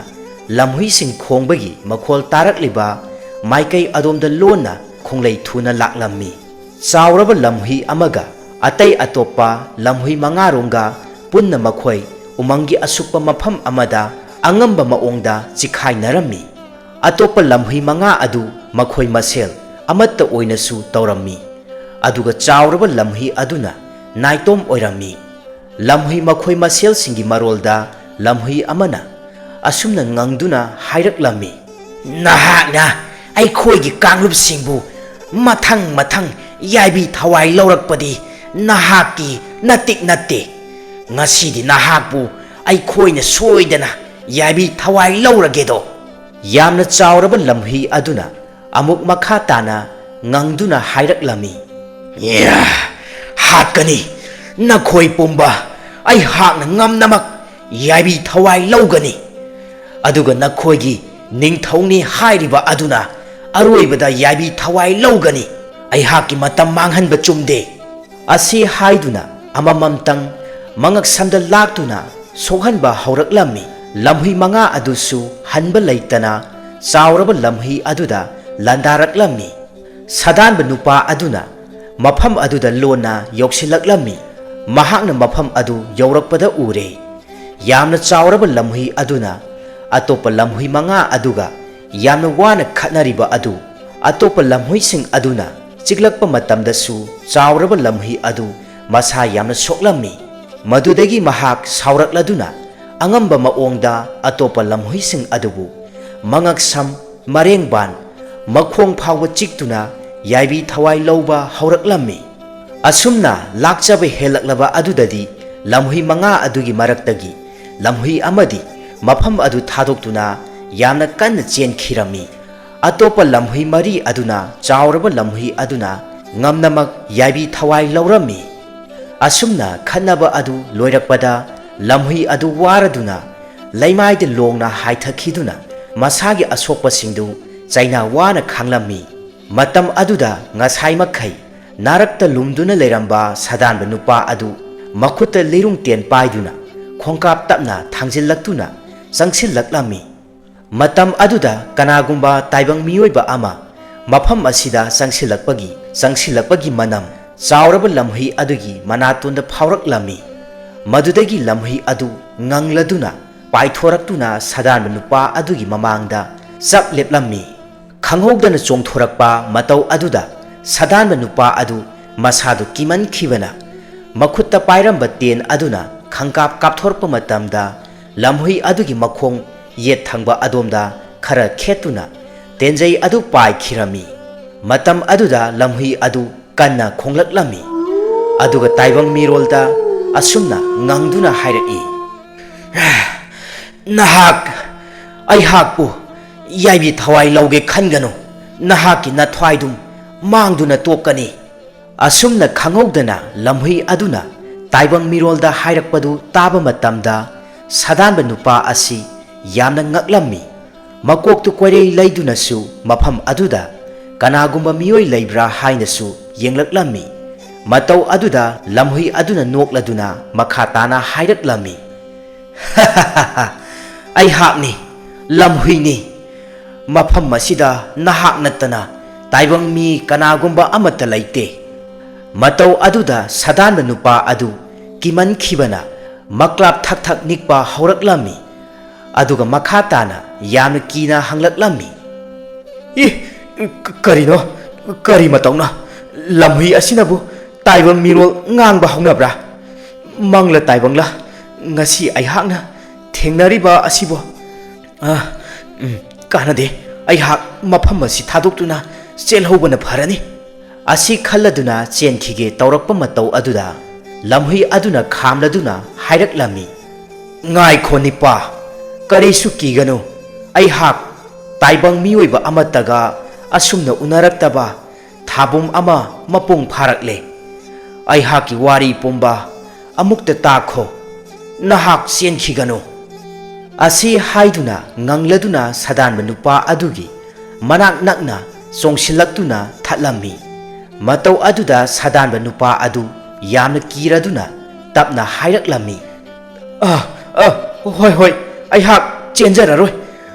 ꯂꯝꯍꯨꯏꯁꯤꯡ ꯈꯣꯡꯕꯒꯤ ꯃꯈꯣꯜ ꯇꯥꯔꯛꯂꯤꯕ ꯃꯥꯏꯀꯩ ꯑꯗꯣꯝꯗ ꯂꯣꯟꯅ ꯈꯣꯡꯂꯩ ꯊꯨꯅ ꯂꯥꯛꯂꯝꯃꯤ꯫ ꯆꯥꯎꯔꯕ ꯂꯝꯍꯨꯏ ꯑꯃꯒ ꯑꯇꯩ ꯑꯇꯣꯞꯄ ꯂꯝꯍꯨꯏ ꯃꯉꯥꯔꯣꯝꯒ ꯄꯨꯟꯅ ꯃꯈꯣꯏ ꯎꯃꯪꯒꯤ ꯑꯁꯨꯛꯄ ꯃꯐꯝ ꯑꯃꯗ ꯑꯉꯝꯕ ꯃꯑꯣꯡꯗ ꯆꯤꯈꯥꯏꯅꯔꯝꯃꯤ꯫ ꯑꯇꯣꯞꯄ ꯂꯝꯍꯨꯏ ꯃꯉꯥ ꯑꯗꯨ ꯃꯈꯣꯏ ꯃꯁꯦꯜ ꯑꯃꯠꯇ ꯑꯣꯏꯅꯁꯨ ꯇꯧꯔꯝꯃꯤ꯫ ꯑꯗꯨꯒ ꯆꯥꯎꯔꯕ ꯂꯝꯍꯨꯏ ꯑꯗꯨꯅ ꯅꯥꯏꯇꯣꯝ ꯑꯣꯏꯔꯝꯃꯤ꯫ ꯂꯝꯍꯨꯏ ꯃꯈꯣꯏ ꯃꯁꯦꯜꯁꯤꯡꯒꯤ ꯃꯔꯣꯜꯗ ꯂꯝꯍꯨꯏ ꯑꯃꯅ ꯑꯁꯨꯝꯅ ꯉꯪꯗꯨꯅ ꯍꯥꯏꯔꯛꯂꯝꯃꯤ, "ꯅꯍꯥꯛꯅ ꯑꯩꯈꯣꯏꯒꯤ ꯀꯥꯡꯂꯨꯞꯁꯤꯡꯕꯨ ꯃꯊꯪ ꯃꯊꯪ ꯌꯥꯏꯕꯤ ꯊꯋꯥꯏ ꯂꯧꯔꯛꯄꯗꯤ ꯅꯍꯥꯛꯀꯤ ꯅꯇꯤꯛ ꯅꯠꯇꯦ꯫ ꯉꯁꯤꯗꯤ ꯅꯍꯥꯛꯄꯨ ꯑꯩꯈꯣꯏꯅ ꯁꯣꯏꯗꯅ ꯌꯥꯏꯕꯤ ꯊꯋꯥꯏ ꯂꯧꯔꯒꯦꯗꯣ!" ꯌꯥꯝꯅ ꯆꯥꯎꯔꯕ ꯂꯝꯍꯨꯏ ꯑꯗꯨꯅ ꯑꯃꯨꯛ ꯃꯈꯥ ꯇꯥꯅ ꯉꯪꯗꯨꯅ ꯍꯥꯏꯔꯛꯂꯝꯃꯤ, "ꯌꯥ, ꯍꯥꯠꯀꯅꯤ꯫ ꯅꯈꯣꯏ ꯄꯨꯝꯕ ꯑꯩꯍꯥꯛꯅ ꯉꯝꯅꯃꯛ ꯌꯥꯏꯕꯤ ꯊꯋꯥꯏ ꯂꯧꯒꯅꯤ꯫ ꯑꯗꯨꯒ ꯅꯈꯣꯏꯒꯤ ꯅꯤꯡꯊꯧꯅꯤ ꯍꯥꯏꯔꯤꯕ ꯑꯗꯨꯅ ꯑꯔꯣꯏꯕꯗ ꯌꯥꯏꯕꯤ ꯊꯋꯥꯏ ꯂꯧꯒꯅꯤ꯫ ꯑꯩꯍꯥꯛꯀꯤ ꯃꯇꯝ ꯃꯥꯡꯍꯟꯕ ꯆꯨꯝꯗꯦ꯫" ꯑꯁꯤ ꯍꯥꯏꯗꯨꯅ ꯑꯃꯃꯝꯇꯪ ꯃꯉꯛꯁꯝꯗ ꯂꯥꯛꯇꯨꯅ ꯁꯣꯛꯍꯟꯕ ꯍꯧꯔꯛꯂꯝꯃꯤ꯫ ꯂꯝꯍꯨꯏ ꯃꯉꯥ ꯑꯗꯨꯁꯨ ꯍꯟꯕ ꯂꯩꯇꯅ ꯆꯥꯎꯔꯕ ꯂꯝꯍꯨꯏ ꯑꯗꯨꯗ ꯂꯥꯟꯗꯥꯔꯛꯂꯝꯃꯤ꯫ ꯁꯥꯗꯥꯟꯕ ꯅꯨꯄꯥ ꯑꯗꯨꯅ ꯃꯐꯝ ꯑꯗꯨꯗ ꯂꯣꯟꯅ ꯌꯧꯁꯤꯜꯂꯛꯂꯝꯃꯤ꯫ ꯃꯍꯥꯛꯅ ꯃꯐꯝ ꯑꯗꯨ ꯌꯧꯔꯛꯄꯗ ꯎꯔꯦ꯫ ꯌꯥꯝꯅ ꯆꯥꯎꯔꯕ ꯂꯝꯍꯨꯏ ꯑꯗꯨꯅ ꯑꯇꯣꯞꯄ ꯂꯝꯍꯨꯏ ꯃꯉꯥ ꯑꯗꯨꯒ ꯌꯥꯝꯅ ꯋꯥꯅ ꯈꯠꯅꯔꯤꯕ ꯑꯗꯨ, ꯑꯇꯣꯞꯄ ꯂꯝꯍꯨꯏꯁꯤꯡ ꯑꯗꯨꯅ ꯆꯤꯛꯂꯛꯄ ꯃꯇꯝꯗꯁꯨ ꯆꯥꯎꯔꯕ ꯂꯝꯍꯨꯏ ꯑꯗꯨ ꯃꯁꯥ ꯌꯥꯝꯅ ꯁꯣꯛꯂꯝꯃꯤ꯫ ꯃꯗꯨꯗꯒꯤ ꯃꯍꯥꯛ ꯁꯥꯎꯔꯛꯂꯗꯨꯅ ꯑꯉꯝꯕ ꯃꯑꯣꯡꯗ ꯑꯇꯣꯞꯄ ꯂꯝꯍꯨꯏꯁꯤꯡ ꯑꯗꯨꯕꯨ ꯃꯉꯛꯁꯝ, ꯃꯔꯦꯡꯕꯥꯟ, ꯃꯈꯣꯡ ꯐꯥꯎꯕ ꯆꯤꯛꯇꯨꯅ ꯌꯥꯏꯕꯤ ꯊꯋꯥꯏ ꯂꯧꯕ ꯍꯧꯔꯛꯂꯝꯃꯤ꯫ ꯑꯁꯨꯝꯅ ꯂꯥꯛꯆꯕ ꯍꯦꯜꯂꯛꯂꯕ ꯑꯗꯨꯗꯗꯤ ꯂꯝꯍꯨꯏ ꯃꯉꯥ ꯑꯗꯨꯒꯤ ꯃꯔꯛꯇꯒꯤ ꯂꯝꯍꯨꯏ ꯑꯃꯗꯤ ꯃꯐꯝ ꯑꯗꯨ ꯊꯥꯗꯣꯛꯇꯨꯅ ꯌꯥꯝꯅ ꯀꯟꯅ ꯆꯦꯟꯈꯤꯔꯝꯃꯤ꯫ ꯑꯇꯣꯞꯄ ꯂꯝꯍꯨꯏ ꯃꯔꯤ ꯑꯗꯨꯅ ꯆꯥꯎꯔꯕ ꯂꯝꯍꯨꯏ ꯑꯗꯨꯅ ꯉꯝꯅꯃꯛ ꯌꯥꯏꯕꯤ ꯊꯋꯥꯏ ꯂꯧꯔꯝꯃꯤ꯫ ꯑꯁꯨꯝꯅ ꯈꯠꯅꯕ ꯑꯗꯨ ꯂꯣꯏꯔꯛꯄꯗ ꯂꯝꯍꯨꯏ ꯑꯗꯨ ꯋꯥꯔꯗꯨꯅ ꯂꯩꯃꯥꯏꯗ ꯂꯣꯡꯅ ꯍꯥꯏꯊꯈꯤꯗꯨꯅ ꯃꯁꯥꯒꯤ ꯑꯁꯣꯛꯄꯁꯤꯡꯗꯨ ꯆꯩꯅꯥ ꯋꯥꯅ ꯈꯥꯡꯂꯝꯃꯤ꯫ ꯃꯇꯝ ꯑꯗꯨꯗ ꯉꯁꯥꯏꯃꯈꯩ ꯅꯥꯔꯛꯇ ꯂꯨꯝꯗꯨꯅ ꯂꯩꯔꯝꯕ ꯁꯥꯗꯥꯟꯕ ꯅꯨꯄꯥ ꯑꯗꯨ ꯃꯈꯨꯠꯇ ꯂꯤꯔꯨꯡ ꯇꯦꯟ ꯄꯥꯏꯗꯨꯅ ꯈꯣꯡꯀꯥꯞ ꯇꯞꯅ ꯊꯥꯡꯖꯤꯜꯂꯛꯇꯨꯅ ꯆꯪꯁꯤꯜꯂꯛꯂꯝꯃꯤ꯫ ꯃꯇꯝ ꯑꯗꯨꯗ ꯀꯅꯥꯒꯨꯝꯕ ꯇꯥꯏꯕꯪ ꯃꯤꯑꯣꯏꯕ ꯑꯃ ꯃꯐꯝ ꯑꯁꯤꯗ ꯆꯪꯁꯤꯜꯂꯛꯄꯒꯤ, ꯆꯪꯁꯤꯜꯂꯛꯄꯒꯤ ꯃꯅꯝ ꯆꯥꯎꯔꯕ ꯂꯝꯍꯨꯏ ꯑꯗꯨꯒꯤ ꯃꯅꯥꯇꯣꯟꯗ ꯐꯥꯎꯔꯛꯂꯝꯃꯤ꯫ ꯃꯗꯨꯗꯒꯤ ꯂꯝꯍꯨꯏ ꯑꯗꯨ ꯉꯪꯂꯗꯨꯅ ꯄꯥꯏꯊꯣꯔꯛꯇꯨꯅ ꯁꯥꯗꯥꯟꯕ ꯅꯨꯄꯥ ꯑꯗꯨꯒꯤ ꯃꯃꯥꯡꯗ ꯆꯞ ꯂꯦꯞꯂꯝꯃꯤ꯫ ꯈꯪꯍꯧꯗꯅ ꯆꯣꯡꯊꯣꯔꯛꯄ ꯃꯇꯧ ꯑꯗꯨꯗ ꯁꯗꯥꯟꯕ ꯅꯨꯄꯥ ꯑꯗꯨ ꯃꯁꯥꯗꯨ ꯀꯤꯃꯟꯈꯤꯕꯅ ꯃꯈꯨꯠꯇ ꯄꯥꯏꯔꯝꯕ ꯇꯦꯟ ꯑꯗꯨꯅ ꯈꯪꯀꯥꯞ ꯀꯥꯞꯊꯣꯔꯛꯄ ꯃꯇꯝꯗ ꯂꯝꯍꯨꯏ ꯑꯗꯨꯒꯤ ꯃꯈꯣꯡ ꯌꯦꯠ ꯊꯪꯕ ꯑꯗꯣꯝꯗ ꯈꯔ ꯈꯦꯠꯇꯨꯅ ꯇꯦꯟꯖꯩ ꯑꯗꯨ ꯄꯥꯏꯈꯤꯔꯝꯃꯤ꯫ ꯃꯇꯝ ꯑꯗꯨꯗ ꯂꯝꯍꯨꯏ ꯑꯗꯨ ꯀꯟꯅ ꯈꯣꯡꯂꯛꯂꯝꯃꯤ꯫ ꯑꯗꯨꯒ ꯇꯥꯏꯕꯪ ꯃꯤꯔꯣꯜꯗ ꯑꯁꯨꯝꯅ ꯉꯪꯗꯨꯅ ꯍꯥꯏꯔꯛꯏ, "ꯅꯍꯥꯛ ꯑꯩꯍꯥꯛꯄꯨ ꯌꯥꯏꯕꯤ ꯊꯋꯥꯏ ꯂꯧꯒꯦ ꯈꯟꯒꯅꯨ, ꯅꯍꯥꯛꯀꯤ ꯅꯊ꯭ꯋꯥꯏꯗꯨꯝ ꯃꯥꯡꯗꯨꯅ ꯇꯣꯛꯀꯅꯤ"꯫ ꯑꯁꯨꯝꯅ ꯈꯪꯍꯧꯗꯅ ꯂꯝꯍꯨꯏ ꯑꯗꯨꯅ ꯇꯥꯏꯕꯪ ꯃꯤꯔꯣꯜꯗ ꯍꯥꯏꯔꯛꯄꯗꯨ ꯇꯥꯕ ꯃꯇꯝꯗ ꯁꯗꯥꯟꯕ ꯅꯨꯄꯥ ꯑꯁꯤ ꯌꯥꯝꯅ ꯉꯛꯂꯝꯃꯤ꯫ ꯃꯀꯣꯛꯇꯨ ꯀꯣꯏꯔꯩ ꯂꯩꯗꯨꯅꯁꯨ ꯃꯐꯝ ꯑꯗꯨꯗ ꯀꯅꯥꯒꯨꯝꯕ ꯃꯤꯑꯣꯏ ꯂꯩꯕ꯭ꯔꯥ ꯍꯥꯏꯅꯁꯨ ꯌꯦꯡꯂꯛꯂꯝꯃꯤ꯫ ꯃꯇꯧ ꯑꯗꯨꯗ ꯂꯝꯍꯨꯏ ꯑꯗꯨꯅ ꯅꯣꯛꯂꯗꯨꯅ ꯃꯈꯥ ꯇꯥꯅ ꯍꯥꯏꯔꯛꯂꯝꯃꯤ, "ꯑꯩꯍꯥꯛꯅꯤ, ꯂꯝꯍꯨꯏꯅꯤ꯫ ꯃꯐꯝ ꯑꯁꯤꯗ ꯅꯍꯥꯛ ꯅꯠꯇꯅ ꯇꯥꯏꯕꯪ ꯃꯤ ꯀꯅꯥꯒꯨꯝꯕ ꯑꯃꯠꯇ ꯂꯩꯇꯦ"꯫ ꯃꯇꯧ ꯑꯗꯨꯗ ꯁꯗꯥꯟꯕ ꯅꯨꯄꯥ ꯑꯗꯨ ꯀꯤꯃꯟꯈꯤꯕꯅ ꯃꯀ꯭ꯂꯥꯞ ꯊꯛ ꯊꯛ ꯅꯤꯛꯄ ꯍꯧꯔꯛꯂꯝꯃꯤ꯫ ꯑꯗꯨꯒ ꯃꯈꯥ ꯇꯥꯅ ꯌꯥꯝꯅ ꯀꯤꯅ ꯍꯪꯂꯛꯂꯝꯃꯤ, "ꯏ, ꯀ-, ꯀꯔꯤꯅꯣ? ꯀꯔꯤ ꯃꯇꯧꯅꯣ? ꯂꯝꯍꯨꯏ ꯑꯁꯤꯅꯕꯨ ꯇꯥꯏꯕꯪ ꯃꯤꯔꯣꯜ ꯉꯥꯡꯕ ꯍꯧꯅꯕ꯭ꯔꯥ? ꯃꯪꯂ ꯇꯥꯏꯕꯪꯂ ꯉꯁꯤ ꯑꯩꯍꯥꯛꯅ ꯊꯦꯡꯅꯔꯤꯕ ꯑꯁꯤꯕꯨ? ꯑ, ꯎꯝ, ꯀꯥꯟꯅꯗꯦ꯫ ꯑꯩꯍꯥꯛ ꯃꯐꯝ ꯑꯁꯤ ꯊꯥꯗꯣꯛꯇꯨꯅ ꯆꯦꯜꯍꯧꯕꯅ ꯐꯔꯅꯤ"꯫ ꯑꯁꯤ ꯈꯜꯂꯗꯨꯅ ꯆꯦꯟꯈꯤꯒꯦ ꯇꯧꯔꯛꯄ ꯃꯇꯧ ꯑꯗꯨꯗ ꯂꯝꯍꯨꯏ ꯑꯗꯨꯅ ꯈꯥꯝꯂꯗꯨꯅ ꯍꯥꯏꯔꯛꯂꯝꯃꯤ, "ꯉꯥꯏꯈꯣ ꯅꯤꯄꯥ, ꯀꯔꯤꯁꯨ ꯀꯤꯒꯅꯨ꯫ ꯑꯩꯍꯥꯛ ꯇꯥꯏꯕꯪ ꯃꯤꯑꯣꯏꯕ ꯑꯃꯠꯇꯒ ꯑꯁꯨꯝꯅ ꯎꯅꯔꯛꯇꯕ ꯊꯥꯕꯨꯝ ꯑꯃ ꯃꯄꯨꯡ ꯐꯥꯔꯛꯂꯦ꯫ ꯑꯩꯍꯥꯛꯀꯤ ꯋꯥꯔꯤ ꯄꯨꯝꯕ ꯑꯃꯨꯛꯇ ꯇꯥꯈꯣ꯫ ꯅꯍꯥꯛ ꯆꯦꯟꯈꯤꯒꯅꯨ"꯫ ꯑꯁꯤ ꯍꯥꯏꯗꯨꯅ ꯉꯪꯂꯗꯨꯅ ꯁꯗꯥꯟꯕ ꯅꯨꯄꯥ ꯑꯗꯨꯒꯤ ꯃꯅꯥꯛ ꯅꯛꯅ ꯆꯣꯡꯁꯤꯜꯂꯛꯇꯨꯅ ꯊꯠꯂꯝꯃꯤ꯫ ꯃꯇꯧ ꯑꯗꯨꯗ ꯁꯗꯥꯟꯕ ꯅꯨꯄꯥ ꯑꯗꯨ ꯌꯥꯝꯅ ꯀꯤꯔꯗꯨꯅ ꯇꯞꯅ ꯍꯥꯏꯔꯛꯂꯝꯃꯤ, "ꯑ, ꯑ, ꯍꯣꯏ, ꯍꯣꯏ, ꯑꯩꯍꯥꯛ ꯆꯦꯟꯖꯔꯔꯣꯏ꯫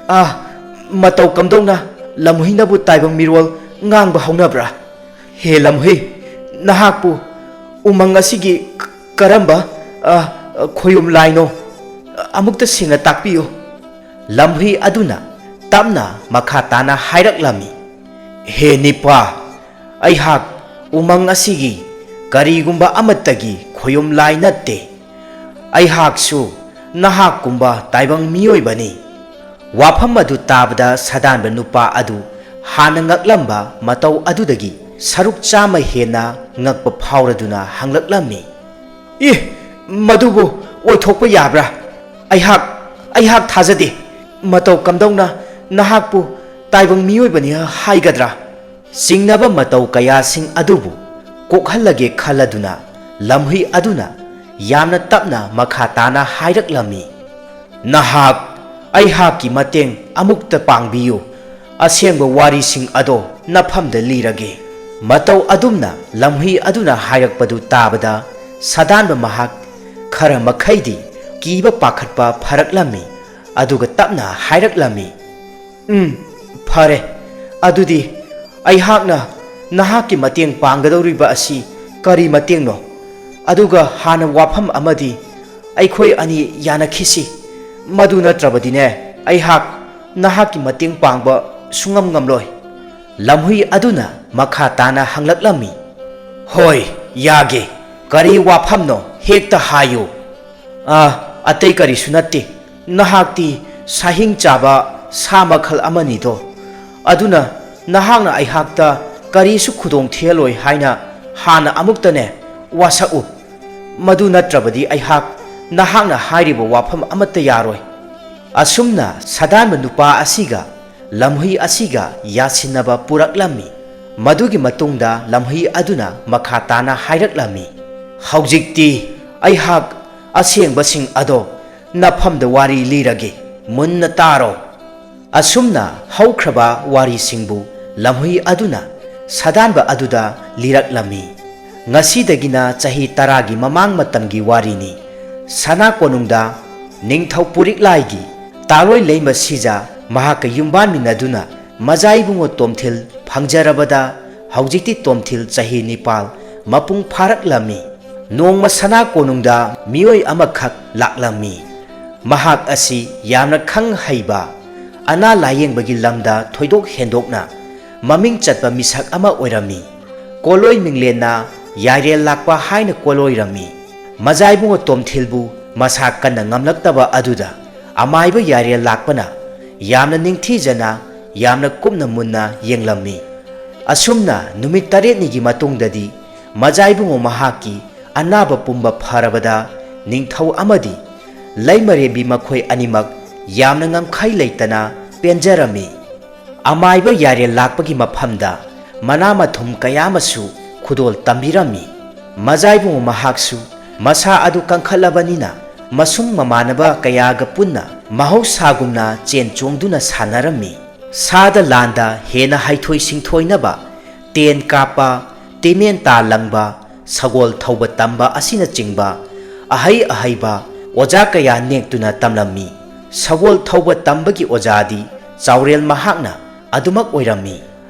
ꯑ, ꯃꯇꯧ ꯀꯝꯗꯧꯅ ꯂꯝꯍꯨꯏꯅꯕꯨ ꯇꯥꯏꯕꯪ ꯃꯤꯔꯣꯜ ꯉꯥꯡꯕ ꯍꯧꯅꯕ꯭ꯔꯥ? ꯍꯦ ꯂꯝꯍꯨꯏ, ꯅꯍꯥꯛꯄꯨ ꯎꯃꯪ ꯑꯁꯤꯒꯤ ꯀ-, ꯀꯔꯝꯕ, ꯑ, ꯑ, ꯈꯣꯌꯨꯝ ꯂꯥꯏꯅꯣ? ꯑꯃꯨꯛꯇ ꯁꯦꯡꯅ ꯇꯥꯛꯄꯤꯌꯨ"꯫ ꯂꯝꯍꯨꯏ ꯑꯗꯨꯅ ꯇꯞꯅ ꯃꯈꯥ ꯇꯥꯅ ꯍꯥꯏꯔꯛꯂꯝꯃꯤ, "ꯍꯦ ꯅꯤꯄꯥ, ꯑꯩꯍꯥꯛ ꯎꯃꯪ ꯑꯁꯤꯒꯤ ꯀꯔꯤꯒꯨꯝꯕ ꯑꯃꯠꯇꯒꯤ ꯈꯣꯌꯨꯝ ꯂꯥꯏ ꯅꯠꯇꯦ꯫ ꯑꯩꯍꯥꯛꯁꯨ ꯅꯍꯥꯛꯀꯨꯝꯕ ꯇꯥꯏꯕꯪ ꯃꯤꯑꯣꯏꯕꯅꯤ꯫" ꯋꯥꯐꯝ ꯑꯗꯨ ꯇꯥꯕꯗ ꯁꯥꯗꯥꯟꯕ ꯅꯨꯄꯥ ꯑꯗꯨ ꯍꯥꯟꯅ ꯉꯛꯂꯝꯕ ꯃꯇꯧ ꯑꯗꯨꯗꯒꯤ ꯁꯔꯨꯛ ꯆꯥꯝꯃ ꯍꯦꯟꯅ ꯉꯛꯄ ꯐꯥꯎꯔꯗꯨꯅ ꯍꯪꯂꯛꯂꯝꯃꯤ, "ꯏ, ꯃꯗꯨꯕꯨ ꯑꯣꯏꯊꯣꯛꯄ ꯌꯥꯕ꯭ꯔꯥ? ꯑꯩꯍꯥꯛ, ꯑꯩꯍꯥꯛ ꯊꯥꯖꯗꯦ꯫ ꯃꯇꯧ ꯀꯝꯗꯧꯅ ꯅꯍꯥꯛꯄꯨ ꯇꯥꯏꯕꯪ ꯃꯤꯑꯣꯏꯕꯅꯤ ꯍꯥꯏꯒꯗ꯭ꯔꯥ?" ꯆꯤꯡꯅꯕ ꯃꯇꯧ ꯀꯌꯥꯁꯤꯡ ꯑꯗꯨꯕꯨ ꯀꯣꯛꯍꯜꯂꯒꯦ ꯈꯜꯂꯗꯨꯅ ꯂꯝꯍꯨꯏ ꯑꯗꯨꯅ ꯌꯥꯝꯅ ꯇꯞꯅ ꯃꯈꯥ ꯇꯥꯅ ꯍꯥꯏꯔꯛꯂꯝꯃꯤ, "ꯅꯍꯥꯛ ꯑꯩꯍꯥꯛꯀꯤ ꯃꯇꯦꯡ ꯑꯃꯨꯛꯇ ꯄꯥꯡꯕꯤꯌꯨ꯫ ꯑꯁꯦꯡꯕ ꯋꯥꯔꯤꯁꯤꯡ ꯑꯗꯣ ꯅꯐꯝꯗ ꯂꯤꯔꯒꯦ꯫" ꯃꯇꯧ ꯑꯗꯨꯝꯅ ꯂꯝꯍꯨꯏ ꯑꯗꯨꯅ ꯍꯥꯏꯔꯛꯄꯗꯨ ꯇꯥꯕꯗ ꯁꯥꯗꯥꯟꯕ ꯃꯍꯥꯛ ꯈꯔ ꯃꯈꯩꯗꯤ ꯀꯤꯕ ꯄꯥꯈꯠꯄ ꯐꯔꯛꯂꯝꯃꯤ꯫ ꯑꯗꯨꯒ ꯇꯞꯅ ꯍꯥꯏꯔꯛꯂꯝꯃꯤ, "ꯎꯝ, ꯐꯔꯦ꯫ ꯑꯗꯨꯗꯤ ꯑꯩꯍꯥꯛꯅ ꯅꯍꯥꯛꯀꯤ ꯃꯇꯦꯡ ꯄꯥꯡꯒꯗꯧꯔꯤꯕ ꯑꯁꯤ ꯀꯔꯤ ꯃꯇꯦꯡꯅꯣ? ꯑꯗꯨꯒ ꯍꯥꯟꯅ ꯋꯥꯐꯝ ꯑꯃꯗꯤ ꯑꯩꯈꯣꯏ ꯑꯅꯤ ꯌꯥꯅꯈꯤꯁꯤ꯫ ꯃꯗꯨ ꯅꯠꯇ꯭ꯔꯕꯗꯤꯅꯦ, ꯑꯩꯍꯥꯛ ꯅꯍꯥꯛꯀꯤ ꯃꯇꯦꯡ ꯄꯥꯡꯕ ꯁꯨꯡꯉꯝ ꯉꯝꯂꯣꯏ꯫" ꯂꯝꯍꯨꯏ ꯑꯗꯨꯅ ꯃꯈꯥ ꯇꯥꯅ ꯍꯪꯂꯛꯂꯝꯃꯤ, "ꯍꯣꯏ, ꯌꯥꯒꯦ꯫ ꯀꯔꯤ ꯋꯥꯐꯝꯅꯣ? ꯍꯦꯛꯇ ꯍꯥꯏꯌꯨ꯫" "ꯑ, ꯑꯇꯩ ꯀꯔꯤꯁꯨ ꯅꯠꯇꯦ꯫ ꯅꯍꯥꯛꯇꯤ ꯁꯥꯍꯤꯡ ꯆꯥꯕ ꯁꯥ ꯃꯈꯜ ꯑꯃꯅꯤꯗꯣ꯫ ꯑꯗꯨꯅ ꯅꯍꯥꯛꯅ ꯑꯩꯍꯥꯛꯇ ꯀꯔꯤꯁꯨ ꯈꯨꯗꯣꯡ ꯊꯤꯍꯜꯂꯣꯏ ꯍꯥꯏꯅ ꯍꯥꯟꯅ ꯑꯃꯨꯛꯇꯅꯦ ꯋꯥꯁꯛꯎ꯫ ꯃꯗꯨ ꯅꯠꯇ꯭ꯔꯕꯗꯤ ꯑꯩꯍꯥꯛ ꯅꯍꯥꯛꯅ ꯍꯥꯏꯔꯤꯕ ꯋꯥꯐꯝ ꯑꯃꯠꯇ ꯌꯥꯔꯣꯏ꯫" ꯑꯁꯨꯝꯅ ꯁꯥꯗꯥꯟꯕ ꯅꯨꯄꯥ ꯑꯁꯤꯒ ꯂꯝꯍꯨꯏ ꯑꯁꯤꯒ ꯌꯥꯁꯤꯟꯅꯕ ꯄꯨꯔꯛꯂꯝꯃꯤ꯫ ꯃꯗꯨꯒꯤ ꯃꯇꯨꯡꯗ ꯂꯝꯍꯨꯏ ꯑꯗꯨꯅ ꯃꯈꯥ ꯇꯥꯅ ꯍꯥꯏꯔꯛꯂꯝꯃꯤ, "ꯍꯧꯖꯤꯛꯇꯤ ꯑꯩꯍꯥꯛ ꯑꯁꯦꯡꯕꯁꯤꯡ ꯑꯗꯣ ꯅꯐꯝꯗ ꯋꯥꯔꯤ ꯂꯤꯔꯒꯦ, ꯃꯨꯟꯅ ꯇꯥꯔꯣ꯫" ꯑꯁꯨꯝꯅ ꯍꯧꯈ꯭ꯔꯕ ꯋꯥꯔꯤꯁꯤꯡꯕꯨ ꯂꯝꯍꯨꯏ ꯑꯗꯨꯅ ꯁꯥꯗꯥꯟꯕ ꯑꯗꯨꯗ ꯂꯤꯔꯛꯂꯝꯃꯤ꯫ ꯉꯁꯤꯗꯒꯤꯅ ꯆꯍꯤ ꯇꯔꯥꯒꯤ ꯃꯃꯥꯡ ꯃꯇꯝꯒꯤ ꯋꯥꯔꯤꯅꯤ꯫ ꯁꯅꯥ ꯀꯣꯅꯨꯡꯗ ꯅꯤꯡꯊꯧ ꯄꯨꯔꯤꯛꯂꯥꯏꯒꯤ ꯇꯥꯂꯣꯏ ꯂꯩꯃ ꯁꯤꯖ ꯃꯍꯥꯛꯀ ꯌꯨꯝꯕꯥꯟꯃꯤꯟꯅꯗꯨꯅ ꯃꯖꯥ ꯏꯕꯨꯡꯉꯣ ꯇꯣꯝꯊꯤꯜ ꯐꯪꯖꯔꯕꯗ ꯍꯧꯖꯤꯛꯇꯤ ꯇꯣꯝꯊꯤꯜ ꯆꯍꯤ ꯅꯤꯄꯥꯜ ꯃꯄꯨꯡ ꯐꯥꯔꯛꯂꯝꯃꯤ꯫ ꯅꯣꯡꯃ ꯁꯅꯥ ꯀꯣꯅꯨꯡꯗ ꯃꯤꯑꯣꯏ ꯑꯃꯈꯛ ꯂꯥꯛꯂꯝꯃꯤ꯫ ꯃꯍꯥꯛ ꯑꯁꯤ ꯌꯥꯝꯅ ꯈꯪ ꯍꯩꯕ ꯑꯅꯥ ꯂꯥꯌꯦꯡꯕꯒꯤ ꯂꯝꯗ ꯊꯣꯏꯗꯣꯛ ꯍꯦꯟꯗꯣꯛꯅ ꯃꯃꯤꯡ ꯆꯠꯄ ꯃꯤꯁꯛ ꯑꯃ ꯑꯣꯏꯔꯝꯃꯤ꯫ ꯀꯣꯂꯣꯏ ꯃꯤꯡꯂꯦꯟꯅ ꯌꯥꯏꯔꯦꯜ ꯂꯥꯛꯄ ꯍꯥꯏꯅ ꯀꯣꯂꯣꯏꯔꯝꯃꯤ꯫ ꯃꯖꯥꯏꯕꯨꯡꯉꯣ ꯇꯣꯝꯊꯤꯜꯕꯨ ꯃꯁꯥ ꯀꯟꯅ ꯉꯝꯂꯛꯇꯕ ꯑꯗꯨꯗ ꯑꯃꯥꯏꯕ ꯌꯥꯏꯔꯦꯜ ꯂꯥꯛꯄꯅ ꯌꯥꯝꯅ ꯅꯤꯡꯊꯤꯖꯅ, ꯌꯥꯝꯅ ꯀꯨꯞꯅ ꯃꯨꯟꯅ ꯌꯦꯡꯂꯝꯃꯤ꯫ ꯑꯁꯨꯝꯅ ꯅꯨꯃꯤꯠ ꯇꯔꯦꯠꯅꯤꯒꯤ ꯃꯇꯨꯡꯗꯗꯤ ꯃꯖꯥꯏꯕꯨꯡꯉꯣ ꯃꯍꯥꯛꯀꯤ ꯑꯅꯥꯕ ꯄꯨꯝꯕ ꯐꯔꯕꯗ ꯅꯤꯡꯊꯧ ꯑꯃꯗꯤ ꯂꯩꯃꯔꯦꯝꯕꯤ ꯃꯈꯣꯏ ꯑꯅꯤꯃꯛ ꯌꯥꯝꯅ ꯉꯝꯈꯩ ꯂꯩꯇꯅ ꯄꯦꯟꯖꯔꯝꯃꯤ꯫ ꯑꯃꯥꯏꯕ ꯌꯥꯏꯔꯦꯜ ꯂꯥꯛꯄꯒꯤ ꯃꯐꯝꯗ ꯃꯅꯥ ꯃꯊꯨꯝ ꯀꯌꯥ ꯑꯃꯁꯨ ꯈꯨꯗꯣꯜ ꯇꯝꯕꯤꯔꯝꯃꯤ꯫ ꯃꯖꯥꯏꯕꯨꯡꯉꯣ ꯃꯍꯥꯛꯁꯨ ꯃꯁꯥ ꯑꯗꯨ ꯀꯟꯈꯠꯂꯕꯅꯤꯅ ꯃꯁꯨꯡ ꯃꯃꯥꯟꯅꯕ ꯀꯌꯥꯒ ꯄꯨꯟꯅ ꯃꯍꯧꯁꯥꯒꯨꯝꯅ ꯆꯦꯟ ꯆꯣꯡꯗꯨꯅ ꯁꯥꯟꯅꯔꯝꯃꯤ꯫ ꯁꯥꯗ ꯂꯥꯟꯗ ꯍꯦꯟꯅ ꯍꯩꯊꯣꯏ ꯁꯤꯡꯊꯣꯏꯅꯕ ꯇꯦꯟ ꯀꯥꯞꯄ, ꯇꯦꯃꯦꯟ ꯇꯥ ꯂꯪꯕ, ꯁꯒꯣꯜ ꯊꯧꯕ ꯇꯝꯕ ꯑꯁꯤꯅꯆꯤꯡꯕ ꯑꯍꯩ ꯑꯍꯩꯕ ꯑꯣꯖꯥ ꯀꯌꯥ ꯅꯦꯛꯇꯨꯅ ꯇꯝꯂꯝꯃꯤ꯫ ꯁꯒꯣꯜ ꯊꯧꯕ ꯇꯝꯕꯒꯤ ꯑꯣꯖꯥꯗꯤ ꯆꯥꯎꯔꯦꯜ ꯃꯍꯥꯛꯅ ꯑꯗꯨꯃꯛ ꯑꯣꯏꯔꯝꯃꯤ꯫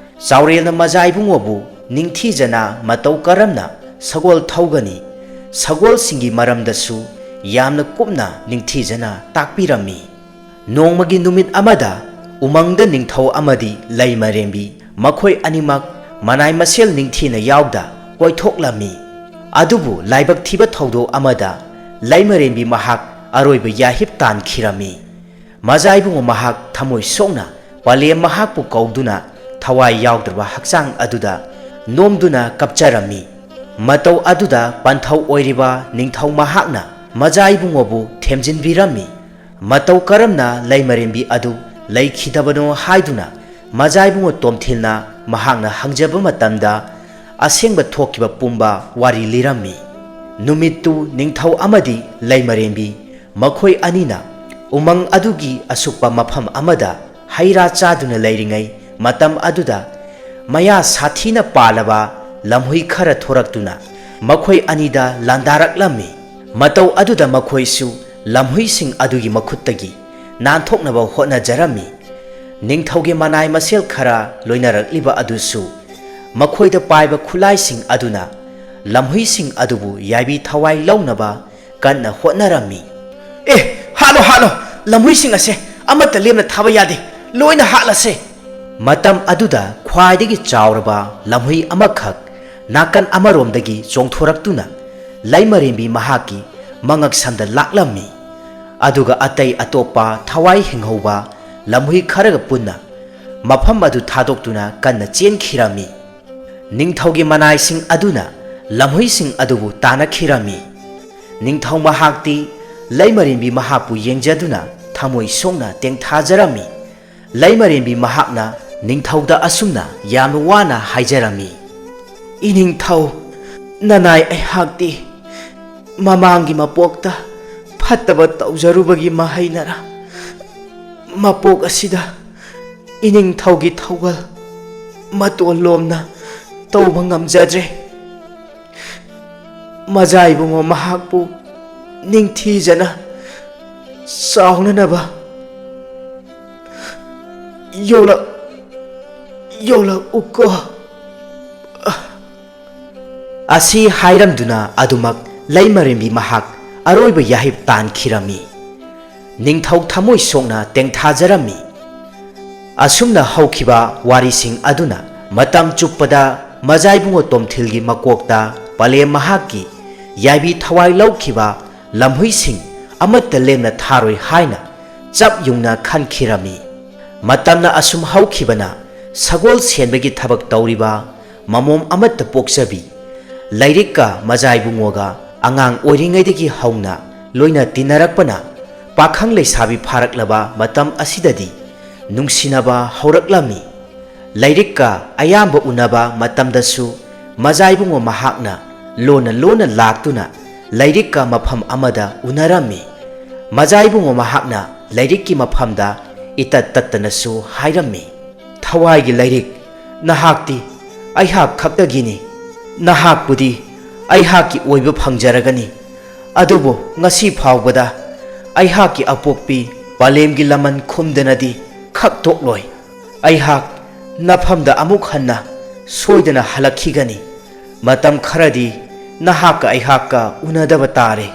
ꯆꯥꯎꯔꯦꯜꯅ ꯃꯖꯥ ꯏꯕꯨꯡꯉꯣꯕꯨ ꯅꯤꯡꯊꯤꯖꯅ ꯃꯇꯧ ꯀꯔꯝꯅ ꯁꯒꯣꯜ ꯊꯧꯒꯅꯤ, ꯁꯒꯣꯜꯁꯤꯡꯒꯤ ꯃꯔꯝꯗꯁꯨ ꯌꯥꯝꯅ ꯀꯨꯞꯅ ꯅꯤꯡꯊꯤꯖꯅ ꯇꯥꯛꯄꯤꯔꯝꯃꯤ꯫ ꯅꯣꯡꯃꯒꯤ ꯅꯨꯃꯤꯠ ꯑꯃꯗ ꯎꯃꯪꯗ ꯅꯤꯡꯊꯧ ꯑꯃꯗꯤ ꯂꯩꯃꯔꯦꯝꯕꯤ ꯃꯈꯣꯏ ꯑꯅꯤꯃꯛ ꯃꯅꯥꯏ ꯃꯁꯦꯜ ꯅꯤꯡꯊꯤꯅ ꯌꯥꯎꯗ ꯀꯣꯏꯊꯣꯛꯂꯝꯃꯤ꯫ ꯑꯗꯨꯕꯨ ꯂꯥꯏꯕꯛ ꯊꯤꯕ ꯊꯧꯗꯣꯛ ꯑꯃꯗ ꯂꯩꯃꯔꯦꯝꯕꯤ ꯃꯍꯥꯛ ꯑꯔꯣꯏꯕ ꯌꯥꯍꯤꯞ ꯇꯥꯟꯈꯤꯔꯝꯃꯤ꯫ ꯃꯖꯥ ꯏꯕꯨꯡꯉꯣ ꯃꯍꯥꯛ ꯊꯃꯣꯏ ꯁꯣꯛꯅ ꯄꯂꯦꯝ ꯃꯍꯥꯛꯄꯨ ꯀꯧꯗꯨꯅ ꯊꯋꯥꯏ ꯌꯥꯎꯗ꯭ꯔꯕ ꯍꯛꯆꯥꯡ ꯑꯗꯨꯗ ꯅꯣꯝꯗꯨꯅ ꯀꯞꯆꯔꯝꯃꯤ꯫ ꯃꯇꯧ ꯑꯗꯨꯗ ꯄꯟꯊꯧ ꯑꯣꯏꯔꯤꯕ ꯅꯤꯡꯊꯧ ꯃꯍꯥꯛꯅ ꯃꯖꯥ ꯏꯕꯨꯡꯉꯣꯕꯨ ꯊꯦꯝꯖꯤꯟꯕꯤꯔꯝꯃꯤ꯫ ꯃꯇꯧ ꯀꯔꯝꯅ ꯂꯩꯃꯔꯦꯝꯕꯤ ꯑꯗꯨ ꯂꯩꯈꯤꯗꯕꯅꯣ ꯍꯥꯏꯗꯨꯅ ꯃꯖꯥ ꯏꯕꯨꯡꯉꯣ ꯇꯣꯝꯊꯤꯜꯅ ꯃꯍꯥꯛꯅ ꯍꯪꯖꯕ ꯃꯇꯝꯗ ꯑꯁꯦꯡꯕ ꯊꯣꯛꯈꯤꯕ ꯄꯨꯝꯕ ꯋꯥꯔꯤ ꯂꯤꯔꯝꯃꯤ꯫ ꯅꯨꯃꯤꯠꯇꯨ ꯅꯤꯡꯊꯧ ꯑꯃꯗꯤ ꯂꯩꯃꯔꯦꯝꯕꯤ ꯃꯈꯣꯏ ꯑꯅꯤꯅ ꯎꯃꯪ ꯑꯗꯨꯒꯤ ꯑꯁꯨꯛꯄ ꯃꯐꯝ ꯑꯃꯗ ꯍꯩ ꯔꯥ ꯆꯥꯗꯨꯅ ꯂꯩꯔꯤꯉꯩ ꯃꯇꯝ ꯑꯗꯨꯗ ꯃꯌꯥ ꯁꯥꯊꯤꯅ ꯄꯥꯜꯂꯕ ꯂꯝꯍꯨꯏ ꯈꯔ ꯊꯣꯔꯛꯇꯨꯅ ꯃꯈꯣꯏ ꯑꯅꯤꯗ ꯂꯥꯟꯗꯥꯔꯛꯂꯝꯃꯤ꯫ ꯃꯇꯧ ꯑꯗꯨꯗ ꯃꯈꯣꯏꯁꯨ ꯂꯝꯍꯨꯏꯁꯤꯡ ꯑꯗꯨꯒꯤ ꯃꯈꯨꯠꯇꯒꯤ ꯅꯥꯟꯊꯣꯛꯅꯕ ꯍꯣꯠꯅꯖꯔꯝꯃꯤ꯫ ꯅꯤꯡꯊꯧꯒꯤ ꯃꯅꯥꯏ ꯃꯁꯦꯜ ꯈꯔ ꯂꯣꯏꯅꯔꯛꯂꯤꯕ ꯑꯗꯨꯁꯨ ꯃꯈꯣꯏꯗ ꯄꯥꯏꯕ ꯈꯨꯠꯂꯥꯏꯁꯤꯡ ꯑꯗꯨꯅ ꯂꯝꯍꯨꯏꯁꯤꯡ ꯑꯗꯨꯕꯨ ꯌꯥꯏꯕꯤ ꯊꯋꯥꯏ ꯂꯧꯅꯕ ꯀꯟꯅ ꯍꯣꯠꯅꯔꯝꯃꯤ꯫ "ꯑꯦ, ꯍꯥꯠꯂꯣ, ꯍꯥꯠꯂꯣ! ꯂꯝꯍꯨꯏꯁꯤꯡ ꯑꯁꯦ ꯑꯃꯠꯇ ꯂꯦꯝꯅ ꯊꯥꯕ ꯌꯥꯗꯦ꯫ ꯂꯣꯏꯅ ꯍꯥꯠꯂꯁꯦ꯫ ꯃꯇꯝ ꯑꯗꯨꯗ ꯈ꯭ꯋꯥꯏꯗꯒꯤ ꯆꯥꯎꯔꯕ ꯂꯝꯍꯨꯏ ꯑꯃꯈꯛ ꯅꯥꯀꯟ ꯑꯃꯔꯣꯝꯗꯒꯤ ꯆꯣꯡꯊꯣꯔꯛꯇꯨꯅ ꯂꯩꯃꯔꯦꯝꯕꯤ ꯃꯍꯥꯛꯀꯤ ꯃꯉꯛꯁꯝꯗ ꯂꯥꯛꯂꯝꯃꯤ꯫ ꯑꯗꯨꯒ ꯑꯇꯩ ꯑꯇꯣꯞꯄ ꯊꯋꯥꯏ ꯍꯤꯡꯍꯧꯕ ꯂꯝꯍꯨꯏ ꯈꯔꯒ ꯄꯨꯟꯅ ꯃꯐꯝ ꯑꯗꯨ ꯊꯥꯗꯣꯛꯇꯨꯅ ꯀꯟꯅ ꯆꯦꯟꯈꯤꯔꯝꯃꯤ꯫ ꯅꯤꯡꯊꯧꯒꯤ ꯃꯅꯥꯏꯁꯤꯡ ꯑꯗꯨꯅ ꯂꯝꯍꯨꯏꯁꯤꯡ ꯑꯗꯨꯕꯨ ꯇꯥꯟꯅꯈꯤꯔꯝꯃꯤ꯫ ꯅꯤꯡꯊꯧ ꯃꯍꯥꯛꯇꯤ ꯂꯩꯃꯔꯦꯝꯕꯤ ꯃꯍꯥꯛꯄꯨ ꯌꯦꯡꯖꯗꯨꯅ ꯊꯃꯣꯏ ꯁꯣꯛꯅ ꯇꯦꯡꯊꯥꯖꯔꯝꯃꯤ꯫ ꯂꯩꯃꯔꯦꯝꯕꯤ ꯃꯍꯥꯛꯅ ꯅꯤꯡꯊꯧꯗ ꯑꯁꯨꯝꯅ ꯌꯥꯝꯅ ꯋꯥꯅ ꯍꯥꯏꯖꯔꯝꯃꯤ, "ꯏꯅꯤꯡꯊꯧ, ꯅꯅꯥꯏ ꯑꯩꯍꯥꯛꯇꯤ ꯃꯃꯥꯡꯒꯤ ꯃꯄꯣꯛꯇ ꯐꯠꯇꯕ ꯇꯧꯖꯔꯨꯕꯒꯤ ꯃꯍꯩꯅꯔ ꯃꯄꯣꯛ ꯑꯁꯤꯗ ꯏꯅꯤꯡꯊꯧꯒꯤ ꯊꯧꯒꯜ ꯃꯇꯣꯟ ꯂꯣꯝꯅ ꯇꯧꯕ ꯉꯝꯖꯗ꯭ꯔꯦ꯫ ꯃꯖꯥ ꯏꯕꯨꯡꯉꯣ ꯃꯍꯥꯛꯄꯨ ꯅꯤꯡꯊꯤꯖꯅ ꯆꯥꯎꯅꯅꯕ ꯌꯣꯛꯂꯛ ꯌꯣꯛꯂꯛꯎꯀꯣ"꯫ ꯑꯁꯤ ꯍꯥꯏꯔꯝꯗꯨꯅ ꯑꯗꯨꯃꯛ ꯂꯩꯃꯔꯦꯝꯕꯤ ꯃꯍꯥꯛ ꯑꯔꯣꯏꯕ ꯌꯥꯍꯤꯞ ꯇꯥꯟꯈꯤꯔꯝꯃꯤ꯫ ꯅꯤꯡꯊꯧ ꯊꯃꯣꯏ ꯁꯣꯛꯅ ꯇꯦꯡꯊꯥꯖꯔꯝꯃꯤ꯫ ꯑꯁꯨꯝꯅ ꯍꯧꯈꯤꯕ ꯋꯥꯔꯤꯁꯤꯡ ꯑꯗꯨꯅ ꯃꯇꯝ ꯆꯨꯞꯄꯗ ꯃꯖꯥꯏꯕꯨꯡꯉꯣ ꯇꯣꯝꯊꯤꯜꯒꯤ ꯃꯀꯣꯛꯇ ꯄꯂꯦꯝ ꯃꯍꯥꯛꯀꯤ ꯌꯥꯏꯕꯤ ꯊꯋꯥꯏ ꯂꯧꯈꯤꯕ ꯂꯝꯍꯨꯏꯁꯤꯡ ꯑꯃꯠꯇ ꯂꯦꯝꯅ ꯊꯥꯔꯣꯏ ꯍꯥꯏꯅ ꯆꯞ ꯌꯨꯡꯅ ꯈꯟꯈꯤꯔꯝꯃꯤ꯫ ꯃꯇꯝꯅ ꯑꯁꯨꯝ ꯍꯧꯈꯤꯕꯅ ꯁꯒꯣꯜ ꯁꯦꯟꯕꯒꯤ ꯊꯕꯛ ꯇꯧꯔꯤꯕ ꯃꯃꯣꯝ ꯑꯃꯠꯇ ꯄꯣꯛꯆꯕꯤ ꯂꯥꯏꯔꯤꯛꯀ ꯃꯖꯥꯏꯕꯨꯡꯉꯣꯒ ꯑꯉꯥꯡ ꯑꯣꯏꯔꯤꯉꯩꯗꯒꯤ ꯍꯧꯅ ꯂꯣꯏꯅ ꯇꯤꯟꯅꯔꯛꯄꯅ ꯄꯥꯈꯪ ꯂꯩꯁꯥꯕꯤ ꯐꯥꯔꯛꯂꯕ ꯃꯇꯝ ꯑꯁꯤꯗꯗꯤ ꯅꯨꯡꯁꯤꯅꯕ ꯍꯧꯔꯛꯂꯝꯃꯤ꯫ ꯂꯥꯏꯔꯤꯛꯀ ꯑꯌꯥꯝꯕ ꯎꯅꯕ ꯃꯇꯝꯗꯁꯨ ꯃꯖꯥꯏꯕꯨꯡꯉꯣ ꯃꯍꯥꯛꯅ ꯂꯣꯟꯅ ꯂꯣꯟꯅ ꯂꯥꯛꯇꯨꯅ ꯂꯥꯏꯔꯤꯛꯀ ꯃꯐꯝ ꯑꯃꯗ ꯎꯅꯔꯝꯃꯤ꯫ ꯃꯖꯥꯏꯕꯨꯡꯉꯣ ꯃꯍꯥꯛꯅ ꯂꯥꯏꯔꯤꯛꯀꯤ ꯃꯐꯝꯗ ꯏꯇꯠ ꯇꯠꯇꯅꯁꯨ ꯍꯥꯏꯔꯝꯃꯤ, "ꯊꯋꯥꯏꯒꯤ ꯂꯥꯏꯔꯤꯛ, ꯅꯍꯥꯛꯇꯤ ꯑꯩꯍꯥꯛ ꯈꯛꯇꯒꯤꯅꯤ꯫ ꯅꯍꯥꯛꯄꯨꯗꯤ ꯑꯩꯍꯥꯛꯀꯤ ꯑꯣꯏꯕ ꯐꯪꯖꯔꯒꯅꯤ꯫ ꯑꯗꯨꯕꯨ ꯉꯁꯤ ꯐꯥꯎꯕꯗ ꯑꯩꯍꯥꯛꯀꯤ ꯑꯄꯣꯛꯄꯤ ꯄꯂꯦꯝꯒꯤ ꯂꯃꯟ ꯈꯨꯝꯗꯅꯗꯤ ꯈꯛ ꯇꯣꯛꯂꯣꯏ꯫ ꯑꯩꯍꯥꯛ ꯅꯐꯝꯗ ꯑꯃꯨꯛ ꯍꯟꯅ ꯁꯣꯏꯗꯅ ꯍꯜꯂꯛꯈꯤꯒꯅꯤ꯫ ꯃꯇꯝ ꯈꯔꯗꯤ ꯅꯍꯥꯛꯀ ꯑꯩꯍꯥꯛꯀ ꯎꯅꯗꯕ ꯇꯥꯔꯦ"꯫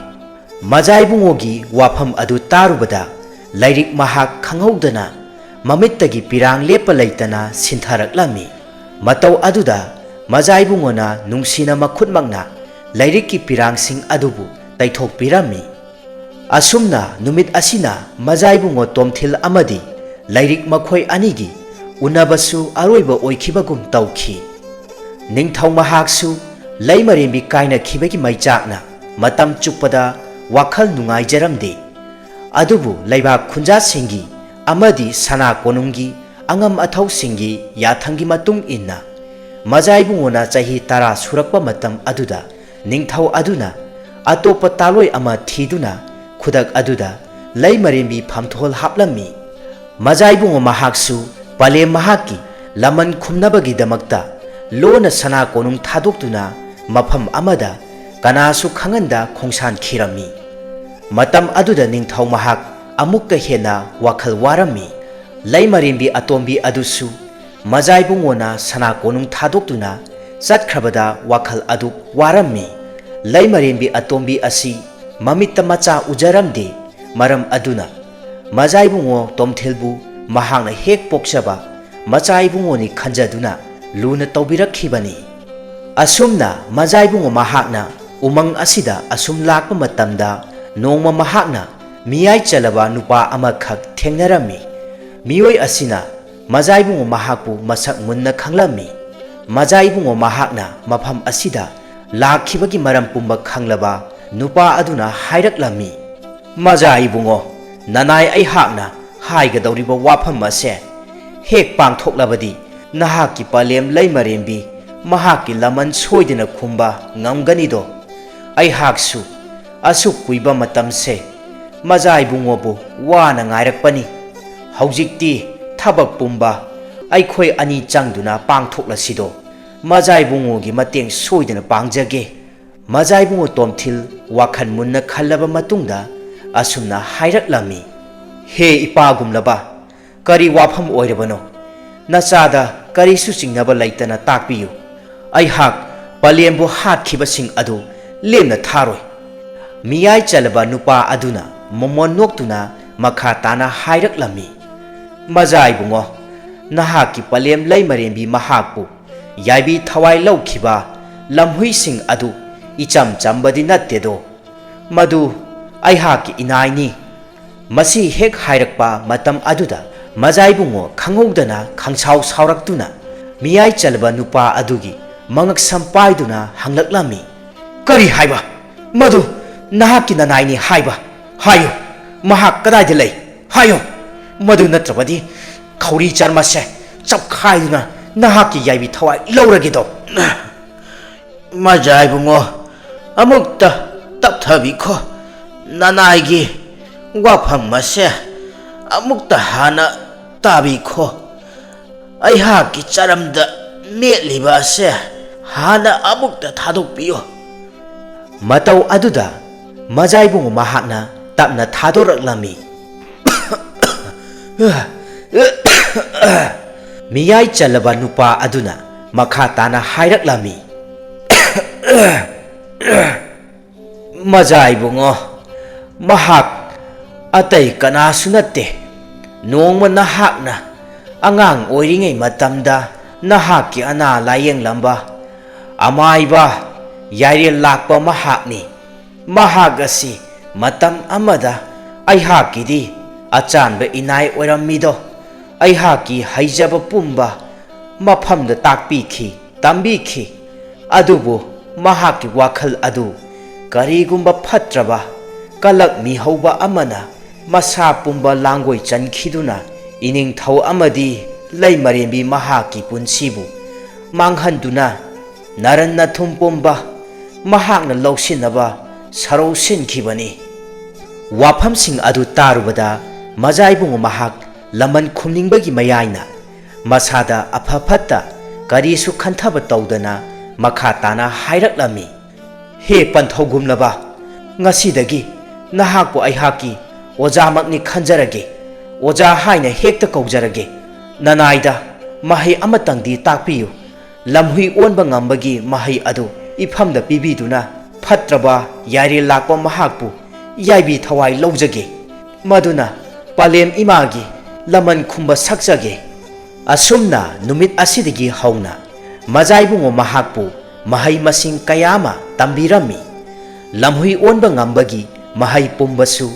ꯃꯖꯥꯏꯕꯨꯡꯉꯣꯒꯤ ꯋꯥꯐꯝ ꯑꯗꯨ ꯇꯥꯔꯨꯕꯗ ꯂꯥꯏꯔꯤꯛ ꯃꯍꯥꯛ ꯈꯪꯍꯧꯗꯅ ꯃꯃꯤꯠꯇꯒꯤ ꯄꯤꯔꯥꯡ ꯂꯦꯞꯄ ꯂꯩꯇꯅ ꯁꯤꯟꯊꯔꯛꯂꯝꯃꯤ꯫ ꯃꯇꯧ ꯑꯗꯨꯗ ꯃꯖꯥ ꯏꯕꯨꯡꯉꯣꯅ ꯅꯨꯡꯁꯤꯅ ꯃꯈꯨꯠꯃꯛꯅ ꯂꯥꯏꯔꯤꯛꯀꯤ ꯄꯤꯔꯥꯡꯁꯤꯡ ꯑꯗꯨꯕꯨ ꯇꯩꯊꯣꯛꯄꯤꯔꯝꯃꯤ꯫ ꯑꯁꯨꯝꯅ ꯅꯨꯃꯤꯠ ꯑꯁꯤꯅ ꯃꯖꯥ ꯏꯕꯨꯡꯉꯣ ꯇꯣꯝꯊꯤꯜ ꯑꯃꯗꯤ ꯂꯥꯏꯔꯤꯛ ꯃꯈꯣꯏ ꯑꯅꯤꯒꯤ ꯎꯅꯕꯁꯨ ꯑꯔꯣꯏꯕ ꯑꯣꯏꯈꯤꯕꯒꯨꯝ ꯇꯧꯈꯤ꯫ ꯅꯤꯡꯊꯧ ꯃꯍꯥꯛꯁꯨ ꯂꯩꯃꯔꯦꯝꯕꯤ ꯀꯥꯏꯅꯈꯤꯕꯒꯤ ꯃꯩꯆꯥꯛꯅ ꯃꯇꯝ ꯆꯨꯞꯄꯗ ꯋꯥꯈꯜ ꯅꯨꯡꯉꯥꯏꯖꯔꯝꯗꯦ꯫ ꯑꯗꯨꯕꯨ ꯂꯩꯕꯥꯛ ꯈꯨꯟꯖꯥꯁꯤꯡꯒꯤ ꯑꯃꯗꯤ ꯁꯅꯥ ꯀꯣꯅꯨꯡꯒꯤ ꯑꯉꯝ ꯑꯊꯧꯁꯤꯡꯒꯤ ꯌꯥꯊꯪꯒꯤ ꯃꯇꯨꯡ ꯏꯟꯅ ꯃꯖꯥ ꯏꯕꯨꯡꯉꯣꯅ ꯆꯍꯤ ꯇꯔꯥ ꯁꯨꯔꯛꯄ ꯃꯇꯝ ꯑꯗꯨꯗ ꯅꯤꯡꯊꯧ ꯑꯗꯨꯅ ꯑꯇꯣꯞꯄ ꯇꯥꯂꯣꯏ ꯑꯃ ꯊꯤꯗꯨꯅ ꯈꯨꯗꯛ ꯑꯗꯨꯗ ꯂꯩꯃꯔꯦꯝꯕꯤ ꯐꯝꯊꯣꯜ ꯍꯥꯞꯂꯝꯃꯤ꯫ ꯃꯖꯥ ꯏꯕꯨꯡꯉꯣ ꯃꯍꯥꯛꯁꯨ ꯄꯂꯦꯝ ꯃꯍꯥꯛꯀꯤ ꯂꯃꯟ ꯈꯨꯝꯅꯕꯒꯤꯗꯃꯛꯇ ꯂꯣꯟꯅ ꯁꯅꯥ ꯀꯣꯅꯨꯡ ꯊꯥꯗꯣꯛꯇꯨꯅ ꯃꯐꯝ ꯑꯃꯗ ꯀꯅꯥꯁꯨ ꯈꯪꯍꯟꯗ ꯈꯣꯡꯁꯥꯟꯈꯤꯔꯝꯃꯤ꯫ ꯃꯇꯝ ꯑꯗꯨꯗ ꯅꯤꯡꯊꯧ ꯃꯍꯥꯛ ꯑꯃꯨꯛꯀ ꯍꯦꯟꯅ ꯋꯥꯈꯜ ꯋꯥꯔꯝꯃꯤ꯫ ꯂꯩꯃꯔꯦꯝꯕꯤ ꯑꯇꯣꯝꯕꯤ ꯑꯗꯨꯁꯨ ꯃꯖꯥ ꯏꯕꯨꯡꯉꯣꯅ ꯁꯅꯥ ꯀꯣꯅꯨꯡ ꯊꯥꯗꯣꯛꯇꯨꯅ ꯆꯠꯈ꯭ꯔꯕꯗ ꯋꯥꯈꯜ ꯑꯗꯨ ꯋꯥꯔꯝꯃꯤ꯫ ꯂꯩꯃꯔꯦꯝꯕꯤ ꯑꯇꯣꯝꯕꯤ ꯑꯁꯤ ꯃꯃꯤꯠꯇ ꯃꯆꯥ ꯎꯖꯔꯝꯗꯦ꯫ ꯃꯔꯝ ꯑꯗꯨꯅ ꯃꯖꯥ ꯏꯕꯨꯡꯉꯣ ꯇꯣꯝꯊꯤꯜꯕꯨ ꯃꯍꯥꯛꯅ ꯍꯦꯛ ꯄꯣꯛꯆꯕ ꯃꯆꯥ ꯏꯕꯨꯡꯉꯣꯅꯤ ꯈꯟꯖꯗꯨꯅ ꯂꯨꯅ ꯇꯧꯕꯤꯔꯛꯈꯤꯕꯅꯤ꯫ ꯑꯁꯨꯝꯅ ꯃꯖꯥ ꯏꯕꯨꯡꯉꯣ ꯃꯍꯥꯛꯅ ꯎꯃꯪ ꯑꯁꯤꯗ ꯑꯁꯨꯝ ꯂꯥꯛꯄ ꯃꯇꯝꯗ ꯅꯣꯡꯃ ꯃꯍꯥꯛꯅ ꯃꯤꯌꯥꯏ ꯆꯜꯂꯕ ꯅꯨꯄꯥ ꯑꯃꯈꯛ ꯊꯦꯡꯅꯔꯝꯃꯤ꯫ ꯃꯤꯑꯣꯏ ꯑꯁꯤꯅ ꯃꯖꯥ ꯏꯕꯨꯡꯉꯣ ꯃꯍꯥꯛꯄꯨ ꯃꯁꯛ ꯃꯨꯟꯅ ꯈꯪꯂꯝꯃꯤ꯫ ꯃꯖꯥ ꯏꯕꯨꯡꯉꯣ ꯃꯍꯥꯛꯅ ꯃꯐꯝ ꯑꯁꯤꯗ ꯂꯥꯛꯈꯤꯕꯒꯤ ꯃꯔꯝ ꯄꯨꯝꯕ ꯈꯪꯂꯕ ꯅꯨꯄꯥ ꯑꯗꯨꯅ ꯍꯥꯏꯔꯛꯂꯝꯃꯤ, "ꯃꯖꯥ ꯏꯕꯨꯡꯉꯣ, ꯅꯅꯥꯏ ꯑꯩꯍꯥꯛꯅ ꯍꯥꯏꯒꯗꯧꯔꯤꯕ ꯋꯥꯐꯝ ꯑꯁꯦ ꯍꯦꯛ ꯄꯥꯡꯊꯣꯛꯂꯕꯗꯤ ꯅꯍꯥꯛꯀꯤ ꯄꯂꯦꯝ ꯂꯩꯃꯔꯦꯝꯕꯤ ꯃꯍꯥꯛꯀꯤ ꯂꯃꯟ ꯁꯣꯏꯗꯅ ꯈꯨꯝꯕ ꯉꯝꯒꯅꯤꯗꯣ꯫ ꯑꯩꯍꯥꯛꯁꯨ ꯑꯁꯨꯛ ꯀꯨꯏꯕ ꯃꯇꯝꯁꯦ ꯃꯖꯥ ꯏꯕꯨꯡꯉꯣꯕꯨ ꯋꯥꯅ ꯉꯥꯏꯔꯛꯄꯅꯤ꯫ ꯍꯧꯖꯤꯛꯇꯤ ꯊꯕꯛ ꯄꯨꯝꯕ ꯑꯩꯈꯣꯏ ꯑꯅꯤ ꯆꯪꯗꯨꯅ ꯄꯥꯡꯊꯣꯛꯂꯁꯤꯗꯣ꯫ ꯃꯖꯥ ꯏꯕꯨꯡꯉꯣꯒꯤ ꯃꯇꯦꯡ ꯁꯣꯏꯗꯅ ꯄꯥꯡꯖꯒꯦ꯫" ꯃꯖꯥ ꯏꯕꯨꯡꯉꯣ ꯇꯣꯝꯊꯤꯜ ꯋꯥꯈꯜ ꯃꯨꯟꯅ ꯈꯜꯂꯕ ꯃꯇꯨꯡꯗ ꯑꯁꯨꯝꯅ ꯍꯥꯏꯔꯛꯂꯝꯃꯤ, "ꯍꯦ ꯏꯄꯥꯒꯨꯝꯂꯕ, ꯀꯔꯤ ꯋꯥꯐꯝ ꯑꯣꯏꯔꯕꯅꯣ? ꯅꯆꯥꯗ ꯀꯔꯤꯁꯨ ꯆꯤꯡꯅꯕ ꯂꯩꯇꯅ ꯇꯥꯛꯄꯤꯌꯨ꯫ ꯑꯩꯍꯥꯛ ꯄꯂꯦꯝꯕꯨ ꯍꯥꯠꯈꯤꯕꯁꯤꯡ ꯑꯗꯨ ꯂꯦꯝꯅ ꯊꯥꯔꯣꯏ꯫" ꯃꯤꯌꯥꯏ ꯆꯜꯂꯕ ꯅꯨꯄꯥ ꯑꯗꯨꯅ ꯃꯃꯣꯟ ꯅꯣꯛꯇꯨꯅ ꯃꯈꯥ ꯇꯥꯅ ꯍꯥꯏꯔꯛꯂꯝꯃꯤ, "ꯃꯖꯥ ꯏꯕꯨꯡꯉꯣ, ꯅꯍꯥꯛꯀꯤ ꯄꯂꯦꯝ ꯂꯩꯃꯔꯦꯝꯕꯤ ꯃꯍꯥꯛꯄꯨ ꯌꯥꯏꯕꯤ ꯊꯋꯥꯏ ꯂꯧꯈꯤꯕ ꯂꯝꯍꯨꯏꯁꯤꯡ ꯑꯗꯨ ꯏꯆꯝ ꯆꯝꯕꯗꯤ ꯅꯠꯇꯦꯗꯣ꯫ ꯃꯗꯨ ꯑꯩꯍꯥꯛꯀꯤ ꯏꯅꯥꯏꯅꯤ꯫" ꯃꯁꯤ ꯍꯦꯛ ꯍꯥꯏꯔꯛꯄ ꯃꯇꯝ ꯑꯗꯨꯗ ꯃꯖꯥ ꯏꯕꯨꯡꯉꯣ ꯈꯪꯍꯧꯗꯅ ꯈꯪꯁꯥꯎ ꯁꯥꯎꯔꯛꯇꯨꯅ ꯃꯤꯌꯥꯏ ꯆꯜꯂꯕ ꯅꯨꯄꯥ ꯑꯗꯨꯒꯤ ꯃꯉꯛꯁꯝ ꯄꯥꯏꯗꯨꯅ ꯍꯪꯂꯛꯂꯝꯃꯤ, "ꯀꯔꯤ ꯍꯥꯏꯕ? ꯃꯗꯨ ꯅꯍꯥꯛꯀꯤ ꯅꯅꯥꯏꯅꯤ ꯍꯥꯏꯕ? ꯍꯥꯏꯌꯨ, ꯃꯍꯥꯛ ꯀꯗꯥꯏꯗ ꯂꯩ? ꯍꯥꯏꯌꯨ꯫ ꯃꯗꯨ ꯅꯠꯇ꯭ꯔꯕꯗꯤ ꯈꯧꯔꯤ ꯆꯔꯃꯁꯦ ꯆꯞꯈꯥꯏꯗꯨꯅ ꯅꯍꯥꯛꯀꯤ ꯌꯥꯏꯕꯤ ꯊꯋꯥꯏ ꯂꯧꯔꯒꯦꯗꯣ꯫" "ꯃꯖꯥ ꯏꯕꯨꯡꯉꯣ, ꯑꯃꯨꯛꯇ ꯇꯞꯊꯕꯤꯈꯣ꯫ ꯅꯅꯥꯏꯒꯤ ꯋꯥꯐꯝ ꯑꯁꯦ ꯑꯃꯨꯛꯇ ꯍꯥꯟꯅ ꯇꯥꯕꯤꯈꯣ꯫ ꯑꯩꯍꯥꯛꯀꯤ ꯆꯔꯝꯗ ꯃꯦꯠꯂꯤꯕ ꯑꯁꯦ ꯍꯥꯟꯅ ꯑꯃꯨꯛꯇ ꯊꯥꯗꯣꯛꯄꯤꯌꯨ꯫" ꯃꯇꯧ ꯑꯗꯨꯗ ꯃꯖꯥ ꯏꯕꯨꯡꯉꯣ ꯃꯍꯥꯛꯅ ꯇꯞꯅ ꯊꯥꯗꯣꯔꯛꯂꯝꯃꯤ꯫ ꯃꯤꯌꯥꯏ ꯆꯜꯂꯕ ꯅꯨꯄꯥ ꯑꯗꯨꯅ ꯃꯈꯥ ꯇꯥꯅ ꯍꯥꯏꯔꯛꯂꯝꯃꯤ, "ꯃꯖꯥ ꯏꯕꯨꯡꯉꯣ, ꯃꯍꯥꯛ ꯑꯇꯩ ꯀꯅꯥꯁꯨ ꯅꯠꯇꯦ꯫ ꯅꯣꯡꯃ ꯅꯍꯥꯛꯅ ꯑꯉꯥꯡ ꯑꯣꯏꯔꯤꯉꯩ ꯃꯇꯝꯗ ꯅꯍꯥꯛꯀꯤ ꯑꯅꯥ ꯂꯥꯌꯦꯡꯂꯝꯕ ꯑꯃꯥꯏꯕ ꯌꯥꯏꯔꯦꯜ ꯂꯥꯛꯄ ꯃꯍꯥꯛꯅꯤ꯫ ꯃꯍꯥꯛ ꯑꯁꯤ ꯃꯇꯝ ꯑꯃꯗ ꯑꯩꯍꯥꯛꯀꯤꯗꯤ ꯑꯆꯥꯟꯕ ꯏꯅꯥꯏ ꯑꯣꯏꯔꯝꯃꯤꯗꯣ꯫ ꯑꯩꯍꯥꯛꯀꯤ ꯍꯩꯖꯕ ꯄꯨꯝꯕ ꯃꯐꯝꯗ ꯇꯥꯛꯄꯤꯈꯤ, ꯇꯝꯕꯤꯈꯤ꯫ ꯑꯗꯨꯕꯨ ꯃꯍꯥꯛꯀꯤ ꯋꯥꯈꯜ ꯑꯗꯨ ꯀꯔꯤꯒꯨꯝꯕ ꯐꯠꯇ꯭ꯔꯕ ꯀꯂꯛ ꯃꯤꯍꯧꯕ ꯑꯃꯅ ꯃꯁꯥ ꯄꯨꯝꯕ ꯂꯥꯡꯒꯣꯏ ꯆꯟꯈꯤꯗꯨꯅ ꯏꯅꯤꯡꯊꯧ ꯑꯃꯗꯤ ꯂꯩꯃꯔꯦꯝꯕꯤ ꯃꯍꯥꯛꯀꯤ ꯄꯨꯟꯁꯤꯕꯨ ꯃꯥꯡꯍꯟꯗꯨꯅ ꯅꯔꯟ ꯅꯊꯨꯝ ꯄꯨꯝꯕ ꯃꯍꯥꯛꯅ ꯂꯧꯁꯤꯟꯅꯕ ꯁꯔꯧ ꯁꯤꯟꯈꯤꯕꯅꯤ꯫" ꯋꯥꯐꯝꯁꯤꯡ ꯑꯗꯨ ꯇꯥꯔꯨꯕꯗ ꯃꯖꯥ ꯏꯕꯨꯡꯉꯣ ꯃꯍꯥꯛ ꯂꯃꯟ ꯈꯨꯝꯅꯤꯡꯕꯒꯤ ꯃꯌꯥꯏꯅ ꯃꯁꯥꯗ ꯑꯐ ꯐꯠꯇ ꯀꯔꯤꯁꯨ ꯈꯟꯊꯕ ꯇꯧꯗꯅ ꯃꯈꯥ ꯇꯥꯅ ꯍꯥꯏꯔꯛꯂꯝꯃꯤ, "ꯍꯦ ꯄꯟꯊꯧꯒꯨꯝꯂꯕ, ꯉꯁꯤꯗꯒꯤ ꯅꯍꯥꯛꯄꯨ ꯑꯩꯍꯥꯛꯀꯤ ꯑꯣꯖꯥꯃꯛꯅꯤ ꯈꯟꯖꯔꯒꯦ꯫ ꯑꯣꯖꯥ ꯍꯥꯏꯅ ꯍꯦꯛꯇ ꯀꯧꯖꯔꯒꯦ꯫ ꯅꯅꯥꯏꯗ ꯃꯍꯩ ꯑꯃꯇꯪꯗꯤ ꯇꯥꯛꯄꯤꯌꯨ꯫ ꯂꯝꯍꯨꯏ ꯑꯣꯟꯕ ꯉꯝꯕꯒꯤ ꯃꯍꯩ ꯑꯗꯨ ꯏꯐꯝꯗ ꯄꯤꯕꯤꯗꯨꯅ ꯐꯠꯇ꯭ꯔꯕ ꯌꯥꯏꯔꯦꯜ ꯂꯥꯛꯄ ꯃꯍꯥꯛꯄꯨ ꯌꯥꯏꯕꯤ ꯊꯋꯥꯏ ꯂꯧꯖꯒꯦ꯫" ꯃꯗꯨꯅ ꯄꯂꯦꯝ ꯏꯃꯥꯒꯤ ꯂꯃꯟ ꯈꯨꯝꯕ ꯁꯛꯆꯒꯦ꯫ ꯑꯁꯨꯝꯅ ꯅꯨꯃꯤꯠ ꯑꯁꯤꯗꯒꯤ ꯍꯧꯅ ꯃꯖꯥ ꯏꯕꯨꯡꯉꯣ ꯃꯍꯥꯛꯄꯨ ꯃꯍꯩ ꯃꯁꯤꯡ ꯀꯌꯥ ꯑꯃ ꯇꯝꯕꯤꯔꯝꯃꯤ꯫ ꯂꯝꯍꯨꯏ ꯑꯣꯟꯕ ꯉꯝꯕꯒꯤ ꯃꯍꯩ ꯄꯨꯝꯕꯁꯨ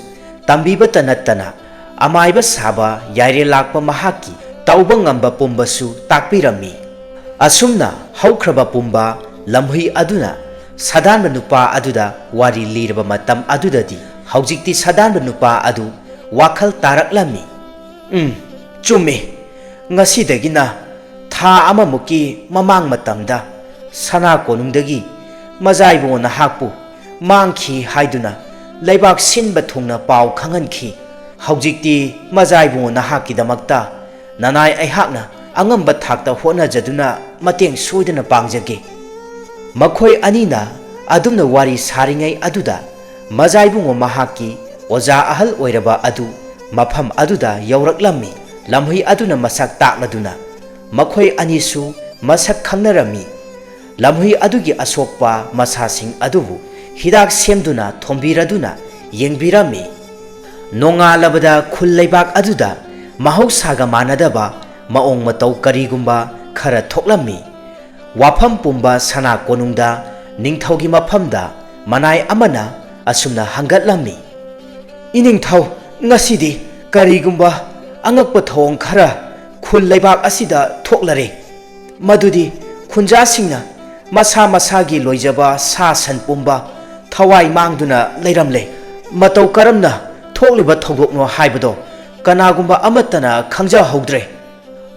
ꯇꯝꯕꯤꯕꯇ ꯅꯠꯇꯅ, ꯑꯃꯥꯏꯕ ꯁꯥꯕ, ꯌꯥꯏꯔꯦ ꯂꯥꯛꯄ ꯃꯍꯥꯛꯀꯤ ꯇꯧꯕ ꯉꯝꯕ ꯄꯨꯝꯕꯁꯨ ꯇꯥꯛꯄꯤꯔꯝꯃꯤ꯫ ꯑꯁꯨꯝꯅ ꯍꯧꯈ꯭ꯔꯕ ꯄꯨꯝꯕ ꯂꯝꯍꯨꯏ ꯑꯗꯨꯅ ꯁꯥꯗꯥꯟꯕ ꯅꯨꯄꯥ ꯑꯗꯨꯗ ꯋꯥꯔꯤ ꯂꯤꯔꯕ ꯃꯇꯝ ꯑꯗꯨꯗꯗꯤ, ꯍꯧꯖꯤꯛꯇꯤ ꯁꯥꯗꯥꯟꯕ ꯅꯨꯄꯥ ꯑꯗꯨ ꯋꯥꯈꯜ ꯇꯥꯔꯛꯂꯝꯃꯤ꯫ "ꯎꯝ, ꯆꯨꯝꯃꯤ꯫ ꯉꯁꯤꯗꯒꯤꯅ ꯊꯥ ꯑꯃꯃꯨꯛꯀꯤ ꯃꯃꯥꯡ ꯃꯇꯝꯗ ꯁꯅꯥ ꯀꯣꯅꯨꯡꯗꯒꯤ ꯃꯖꯥ ꯏꯕꯨꯡꯉꯣ ꯅꯍꯥꯛꯄꯨ ꯃꯥꯡꯈꯤ ꯍꯥꯏꯗꯨꯅ ꯂꯩꯕꯥꯛ ꯁꯤꯟꯕ ꯊꯨꯡꯅ ꯄꯥꯎ ꯈꯪꯍꯟꯈꯤ꯫ ꯍꯧꯖꯤꯛꯇꯤ ꯃꯖꯥ ꯏꯕꯨꯡꯉꯣ ꯅꯍꯥꯛꯀꯤꯗꯃꯛꯇ ꯅꯅꯥꯏ ꯑꯩꯍꯥꯛꯅ ꯑꯉꯝꯕ ꯊꯥꯛꯇ ꯍꯣꯠꯅꯖꯗꯨꯅ ꯃꯇꯦꯡ ꯁꯣꯏꯗꯅ ꯄꯥꯡꯖꯒꯦ꯫" ꯃꯈꯣꯏ ꯑꯅꯤꯅ ꯑꯗꯨꯝꯅ ꯋꯥꯔꯤ ꯁꯥꯔꯤꯉꯩ ꯑꯗꯨꯗ, ꯃꯖꯥ ꯏꯕꯨꯡꯉꯣ ꯃꯍꯥꯛꯀꯤ ꯑꯣꯖꯥ ꯑꯍꯜ ꯑꯣꯏꯔꯕ ꯑꯗꯨ ꯃꯐꯝ ꯑꯗꯨꯗ ꯌꯧꯔꯛꯂꯝꯃꯤ꯫ ꯂꯝꯍꯨꯏ ꯑꯗꯨꯅ ꯃꯁꯛ ꯇꯥꯛꯂꯗꯨꯅ ꯃꯈꯣꯏ ꯑꯅꯤꯁꯨ ꯃꯁꯛ ꯈꯪꯅꯔꯝꯃꯤ꯫ ꯂꯝꯍꯨꯏ ꯑꯗꯨꯒꯤ ꯑꯁꯣꯛꯄ ꯃꯁꯥꯁꯤꯡ ꯑꯗꯨꯕꯨ ꯍꯤꯗꯥꯛ ꯁꯦꯝꯗꯨꯅ ꯊꯣꯝꯕꯤꯔꯗꯨꯅ ꯌꯦꯡꯕꯤꯔꯝꯃꯤ꯫ ꯅꯣꯡꯉꯥꯜꯂꯕꯗ ꯈꯨꯜ ꯂꯩꯕꯥꯛ ꯑꯗꯨꯗ ꯃꯍꯧꯁꯥꯒ ꯃꯥꯟꯅꯗꯕ ꯃꯑꯣꯡ ꯃꯇꯧ ꯀꯔꯤꯒꯨꯝꯕ ꯈꯔ ꯊꯣꯛꯂꯝꯃꯤ꯫ ꯋꯥꯐꯝ ꯄꯨꯝꯕ ꯁꯅꯥ ꯀꯣꯅꯨꯡꯗ ꯅꯤꯡꯊꯧꯒꯤ ꯃꯐꯝꯗ ꯃꯅꯥꯏ ꯑꯃꯅ ꯑꯁꯨꯝꯅ ꯍꯪꯒꯠꯂꯝꯃꯤ, "ꯏꯅꯤꯡꯊꯧ, ꯉꯁꯤꯗꯤ ꯀꯔꯤꯒꯨꯝꯕ ꯑꯉꯛꯄ ꯊꯧꯑꯣꯡ ꯈꯔ ꯈꯨꯜ ꯂꯩꯕꯥꯛ ꯑꯁꯤꯗ ꯊꯣꯛꯂꯔꯦ꯫ ꯃꯗꯨꯗꯤ ꯈꯨꯟꯖꯥꯁꯤꯡꯅ ꯃꯁꯥ ꯃꯁꯥꯒꯤ ꯂꯣꯏꯖꯕ ꯁꯥ ꯁꯟ ꯄꯨꯝꯕ ꯊꯋꯥꯏ ꯃꯥꯡꯗꯨꯅ ꯂꯩꯔꯝꯂꯦ꯫ ꯃꯇꯧ ꯀꯔꯝꯅ ꯊꯣꯛꯂꯤꯕ ꯊꯧꯗꯣꯛꯅꯣ ꯍꯥꯏꯕꯗꯣ ꯀꯅꯥꯒꯨꯝꯕ ꯑꯃꯠꯇꯅ ꯈꯪꯖꯍꯧꯗ꯭ꯔꯦ꯫"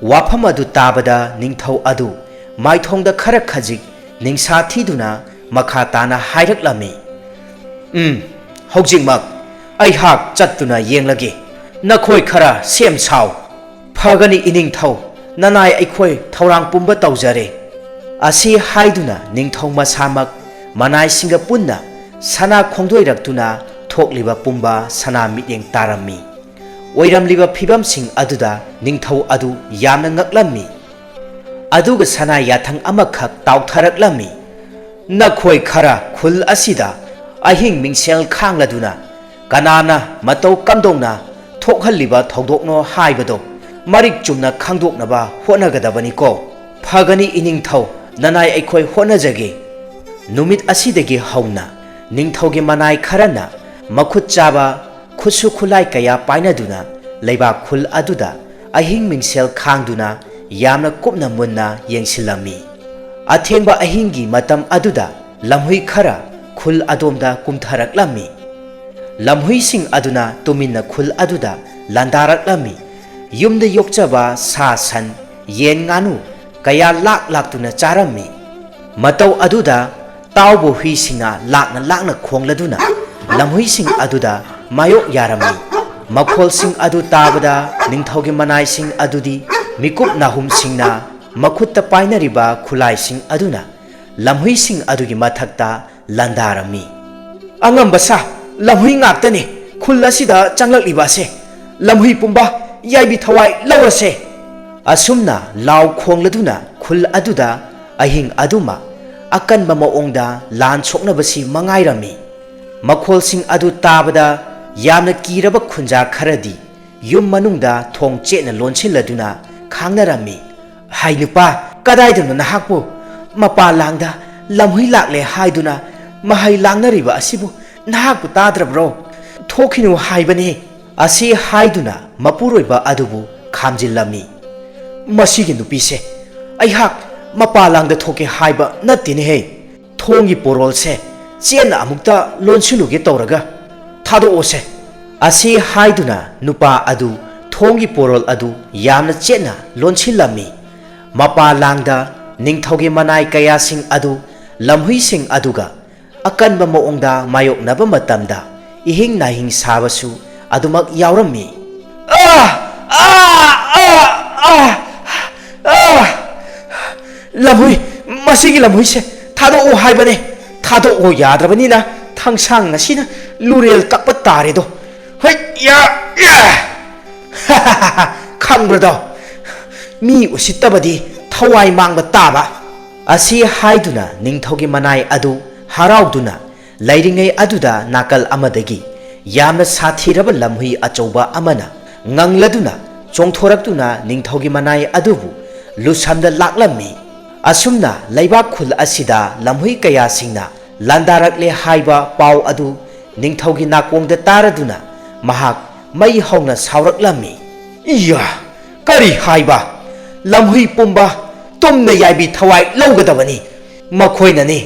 ꯋꯥꯐꯝ ꯑꯗꯨ ꯇꯥꯕꯗ ꯅꯤꯡꯊꯧ ꯑꯗꯨ ꯃꯥꯏꯊꯣꯡꯗ ꯈꯔ ꯈꯖꯤꯛ ꯅꯤꯡꯁꯥ ꯊꯤꯗꯨꯅ ꯃꯈꯥ ꯇꯥꯅ ꯍꯥꯏꯔꯛꯂꯝꯃꯤ, "ꯎꯝ, ꯍꯧꯖꯤꯛꯃꯛ ꯑꯩꯍꯥꯛ ꯆꯠꯇꯨꯅ ꯌꯦꯡꯂꯒꯦ꯫ ꯅꯈꯣꯏ ꯈꯔ ꯁꯦꯝ ꯁꯥꯎ꯫" "ꯐꯒꯅꯤ ꯏꯅꯤꯡꯊꯧ, ꯅꯅꯥꯏ ꯑꯩꯈꯣꯏ ꯊꯧꯔꯥꯡ ꯄꯨꯝꯕ ꯇꯧꯖꯔꯦ꯫" ꯑꯁꯤ ꯍꯥꯏꯗꯨꯅ ꯅꯤꯡꯊꯧ ꯃꯁꯥꯃꯛ ꯃꯅꯥꯏꯁꯤꯡꯒ ꯄꯨꯟꯅ ꯁꯅꯥ ꯈꯣꯡꯗꯣꯏꯔꯛꯇꯨꯅ ꯊꯣꯛꯂꯤꯕ ꯄꯨꯝꯕ ꯁꯅꯥ ꯃꯤꯠꯌꯦꯡ ꯇꯥꯔꯝꯃꯤ꯫ ꯑꯣꯏꯔꯝꯂꯤꯕ ꯐꯤꯕꯝꯁꯤꯡ ꯑꯗꯨꯗ ꯅꯤꯡꯊꯧ ꯑꯗꯨ ꯌꯥꯝꯅ ꯉꯛꯂꯝꯃꯤ꯫ ꯑꯗꯨꯒ ꯁꯅꯥ ꯌꯥꯊꯪ ꯑꯃꯈꯛ ꯇꯥꯎꯊꯔꯛꯂꯝꯃꯤ, "ꯅꯈꯣꯏ ꯈꯔ ꯈꯨꯜ ꯑꯁꯤꯗ ꯑꯍꯤꯡ ꯃꯤꯡꯁꯦꯜ ꯈꯥꯡꯂꯗꯨꯅ ꯀꯅꯥꯅ ꯃꯇꯧ ꯀꯝꯗꯧꯅ ꯊꯣꯛꯍꯜꯂꯤꯕ ꯊꯧꯗꯣꯛꯅꯣ ꯍꯥꯏꯕꯗꯣ ꯃꯔꯤꯛ ꯆꯨꯝꯅ ꯈꯪꯗꯣꯛꯅꯕ ꯍꯣꯠꯅꯒꯗꯕꯅꯤꯀꯣ꯫ ꯐꯒꯅꯤ ꯏꯅꯤꯡꯊꯧ, ꯅꯅꯥꯏ ꯑꯩꯈꯣꯏ ꯍꯣꯠꯅꯖꯒꯦ꯫ ꯅꯨꯃꯤꯠ ꯑꯁꯤꯗꯒꯤ ꯍꯧꯅ ꯅꯤꯡꯊꯧꯒꯤ ꯃꯅꯥꯏ ꯈꯔꯅ ꯃꯈꯨꯠ ꯆꯥꯕ ꯈꯨꯠꯁꯨ ꯈꯨꯠꯂꯥꯏ ꯀꯌꯥ ꯄꯥꯏꯅꯗꯨꯅ ꯂꯩꯕꯥꯛ ꯈꯨꯜ ꯑꯗꯨꯗ ꯑꯍꯤꯡ ꯃꯤꯡꯁꯦꯜ ꯈꯥꯡꯗꯨꯅ ꯌꯥꯝꯅ ꯀꯨꯞꯅ ꯃꯨꯟꯅ ꯌꯦꯡꯁꯤꯜꯂꯝꯃꯤ꯫ ꯑꯊꯦꯡꯕ ꯑꯍꯤꯡꯒꯤ ꯃꯇꯝ ꯑꯗꯨꯗ ꯂꯝꯍꯨꯏ ꯈꯔ ꯈꯨꯜ ꯑꯗꯣꯝꯗ ꯀꯨꯝꯊꯔꯛꯂꯝꯃꯤ꯫ ꯂꯝꯍꯨꯏꯁꯤꯡ ꯑꯗꯨꯅ ꯇꯨꯃꯤꯟꯅ ꯈꯨꯜ ꯑꯗꯨꯗ ꯂꯥꯟꯗꯥꯔꯛꯂꯝꯃꯤ꯫ ꯌꯨꯝꯗ ꯌꯣꯛꯆꯕ ꯁꯥ ꯁꯟ, ꯌꯦꯟ ꯉꯥꯅꯨ ꯀꯌꯥ ꯂꯥꯛ ꯂꯥꯛꯇꯨꯅ ꯆꯥꯔꯝꯃꯤ꯫ ꯃꯇꯧ ꯑꯗꯨꯗ ꯇꯥꯎꯕ ꯍꯨꯏꯁꯤꯡꯅ ꯂꯥꯛꯅ ꯂꯥꯛꯅ ꯈꯣꯡꯂꯗꯨꯅ ꯂꯝꯍꯨꯏꯁꯤꯡ ꯑꯗꯨꯗ ꯃꯥꯌꯣꯛ ꯌꯥꯔꯝꯃꯤ꯫ ꯃꯈꯣꯜꯁꯤꯡ ꯑꯗꯨ ꯇꯥꯕꯗ ꯅꯤꯡꯊꯧꯒꯤ ꯃꯅꯥꯏꯁꯤꯡ ꯑꯗꯨꯗꯤ ꯃꯤꯀꯨꯞ ꯅꯥꯍꯨꯝꯁꯤꯡꯅ ꯃꯈꯨꯠꯇ ꯄꯥꯏꯅꯔꯤꯕ ꯈꯨꯠꯂꯥꯏꯁꯤꯡ ꯑꯗꯨꯅ ꯂꯝꯍꯨꯏꯁꯤꯡ ꯑꯗꯨꯒꯤ ꯃꯊꯛꯇ ꯂꯥꯟꯗꯥꯔꯝꯃꯤ꯫ "ꯑꯉꯝꯕ ꯁꯥ, ꯂꯝꯍꯨꯏ ꯉꯥꯛꯇꯅꯤ ꯈꯨꯜ ꯑꯁꯤꯗ ꯆꯪꯂꯛꯂꯤꯕ ꯑꯁꯦ꯫ ꯂꯝꯍꯨꯏ ꯄꯨꯝꯕ, ꯌꯥꯏꯕꯤ ꯊꯋꯥꯏ ꯂꯧꯔꯁꯦ!" ꯑꯁꯨꯝꯅ ꯂꯥꯎ ꯈꯣꯡꯂꯗꯨꯅ ꯈꯨꯜ ꯑꯗꯨꯗ ꯑꯍꯤꯡ ꯑꯗꯨꯃ ꯑꯀꯟꯕ ꯃꯑꯣꯡꯗ ꯂꯥꯟ ꯁꯣꯛꯅꯕꯁꯤ ꯃꯉꯥꯏꯔꯝꯃꯤ꯫ ꯃꯈꯣꯜꯁꯤꯡ ꯑꯗꯨ ꯇꯥꯕꯗ ꯌꯥꯝꯅ ꯀꯤꯔꯕ ꯈꯨꯟꯖꯥ ꯈꯔꯗꯤ ꯌꯨꯝ ꯃꯅꯨꯡꯗ ꯊꯣꯡ ꯆꯦꯠꯅ ꯂꯣꯟꯁꯤꯜꯂꯗꯨꯅ ꯈꯥꯡꯅꯔꯝꯃꯤ꯫ "ꯍꯥꯏ ꯅꯨꯄꯥ, ꯀꯗꯥꯏꯗꯅꯣ ꯅꯍꯥꯛꯄꯨ? ꯃꯄꯥ ꯂꯥꯡꯗ ꯂꯝꯍꯨꯏ ꯂꯥꯛꯂꯦ ꯍꯥꯏꯗꯨꯅ ꯃꯍꯩ ꯂꯥꯡꯅꯔꯤꯕ ꯑꯁꯤꯕꯨ ꯅꯍꯥꯛꯄꯨ ꯇꯥꯗ꯭ꯔꯕ꯭ꯔꯣ? ꯊꯣꯛꯈꯤꯅꯨ ꯍꯥꯏꯕꯅꯦ!" ꯑꯁꯤ ꯍꯥꯏꯗꯨꯅ ꯃꯄꯨꯔꯣꯏꯕ ꯑꯗꯨꯕꯨ ꯈꯥꯝꯖꯤꯜꯂꯝꯃꯤ꯫ "ꯃꯁꯤꯒꯤ ꯅꯨꯄꯤꯁꯦ ꯑꯩꯍꯥꯛ ꯃꯄꯥ ꯂꯥꯡꯗ ꯊꯣꯛꯀꯦ ꯍꯥꯏꯕ ꯅꯠꯇꯦꯅꯦꯍꯦ꯫ ꯊꯣꯡꯒꯤ ꯄꯣꯔꯣꯜꯁꯦ ꯆꯦꯠꯅ ꯑꯃꯨꯛꯇ ꯂꯣꯟꯁꯤꯜꯂꯨꯒꯦ ꯇꯧꯔꯒ ꯊꯥꯗꯣꯛꯑꯣꯁꯦ!" ꯑꯁꯤ ꯍꯥꯏꯗꯨꯅ ꯅꯨꯄꯥ ꯑꯗꯨ ꯊꯣꯡꯒꯤ ꯄꯣꯔꯣꯜ ꯑꯗꯨ ꯌꯥꯝꯅ ꯆꯦꯠꯅ ꯂꯣꯟꯁꯤꯜꯂꯝꯃꯤ꯫ ꯃꯄꯥ ꯂꯥꯡꯗ ꯅꯤꯡꯊꯧꯒꯤ ꯃꯅꯥꯏ ꯀꯌꯥꯁꯤꯡ ꯑꯗꯨ ꯂꯝꯍꯨꯏꯁꯤꯡ ꯑꯗꯨꯒ ꯑꯀꯟꯕ ꯃꯑꯣꯡꯗ ꯃꯥꯌꯣꯛꯅꯕ ꯃꯇꯝꯗ ꯏꯍꯤꯡ ꯅꯥꯍꯤꯡ ꯁꯥꯕꯁꯨ ꯑꯗꯨꯃꯛ ꯌꯥꯎꯔꯝꯃꯤ꯫ "ꯑꯥ! ꯑꯥ! ꯑꯥ! ꯑꯥ! ꯑꯥ! ꯂꯝꯍꯨꯏ, ꯃꯁꯤꯒꯤ ꯂꯝꯍꯨꯏꯁꯦ ꯊꯥꯗꯣꯛꯑꯣ ꯍꯥꯏꯕꯅꯦ꯫ ꯊꯥꯗꯣꯛꯑꯣ ꯌꯥꯗ꯭ꯔꯕꯅꯤꯅ ꯊꯥꯡꯁꯥꯡ ꯑꯁꯤꯅ ꯂꯨꯔꯦꯜ ꯀꯛꯄ ꯇꯥꯔꯦꯗꯣ꯫ ꯍꯣꯏ, ꯌꯥ, ꯌꯥ! ꯈꯪꯕ꯭ꯔꯗꯣ? ꯃꯤ ꯎꯁꯤꯠꯇꯕꯗꯤ ꯊꯋꯥꯏ ꯃꯥꯡꯕ ꯇꯥꯕ!" ꯑꯁꯤ ꯍꯥꯏꯗꯨꯅ ꯅꯤꯡꯊꯧꯒꯤ ꯃꯅꯥꯏ ꯑꯗꯨ ꯍꯔꯥꯎꯗꯨꯅ ꯂꯩꯔꯤꯉꯩ ꯑꯗꯨꯗ ꯅꯥꯀꯜ ꯑꯃꯗꯒꯤ ꯌꯥꯝꯅ ꯁꯥꯊꯤꯔꯕ ꯂꯝꯍꯨꯏ ꯑꯆꯧꯕ ꯑꯃꯅ ꯉꯪꯂꯗꯨꯅ ꯆꯣꯡꯊꯣꯔꯛꯇꯨꯅ ꯅꯤꯡꯊꯧꯒꯤ ꯃꯅꯥꯏ ꯑꯗꯨꯕꯨ ꯂꯨꯁꯝꯗ ꯂꯥꯛꯂꯝꯃꯤ꯫ ꯑꯁꯨꯝꯅ ꯂꯩꯕꯥꯛ ꯈꯨꯜ ꯑꯁꯤꯗ ꯂꯝꯍꯨꯏ ꯀꯌꯥꯁꯤꯡꯅ ꯂꯥꯟꯗꯥꯔꯛꯂꯦ ꯍꯥꯏꯕ ꯄꯥꯎ ꯑꯗꯨ ꯅꯤꯡꯊꯧꯒꯤ ꯅꯥꯀꯣꯡꯗ ꯇꯥꯔꯗꯨꯅ ꯃꯍꯥꯛ ꯃꯩ ꯍꯧꯅ ꯁꯥꯎꯔꯛꯂꯝꯃꯤ꯫ "ꯏꯌꯥ! ꯀꯔꯤ ꯍꯥꯏꯕ? ꯂꯝꯍꯨꯏ ꯄꯨꯝꯕ ꯇꯨꯝꯅ ꯌꯥꯏꯕꯤ ꯊꯋꯥꯏ ꯂꯧꯒꯗꯕꯅꯤ꯫ ꯃꯈꯣꯏꯅꯅꯤ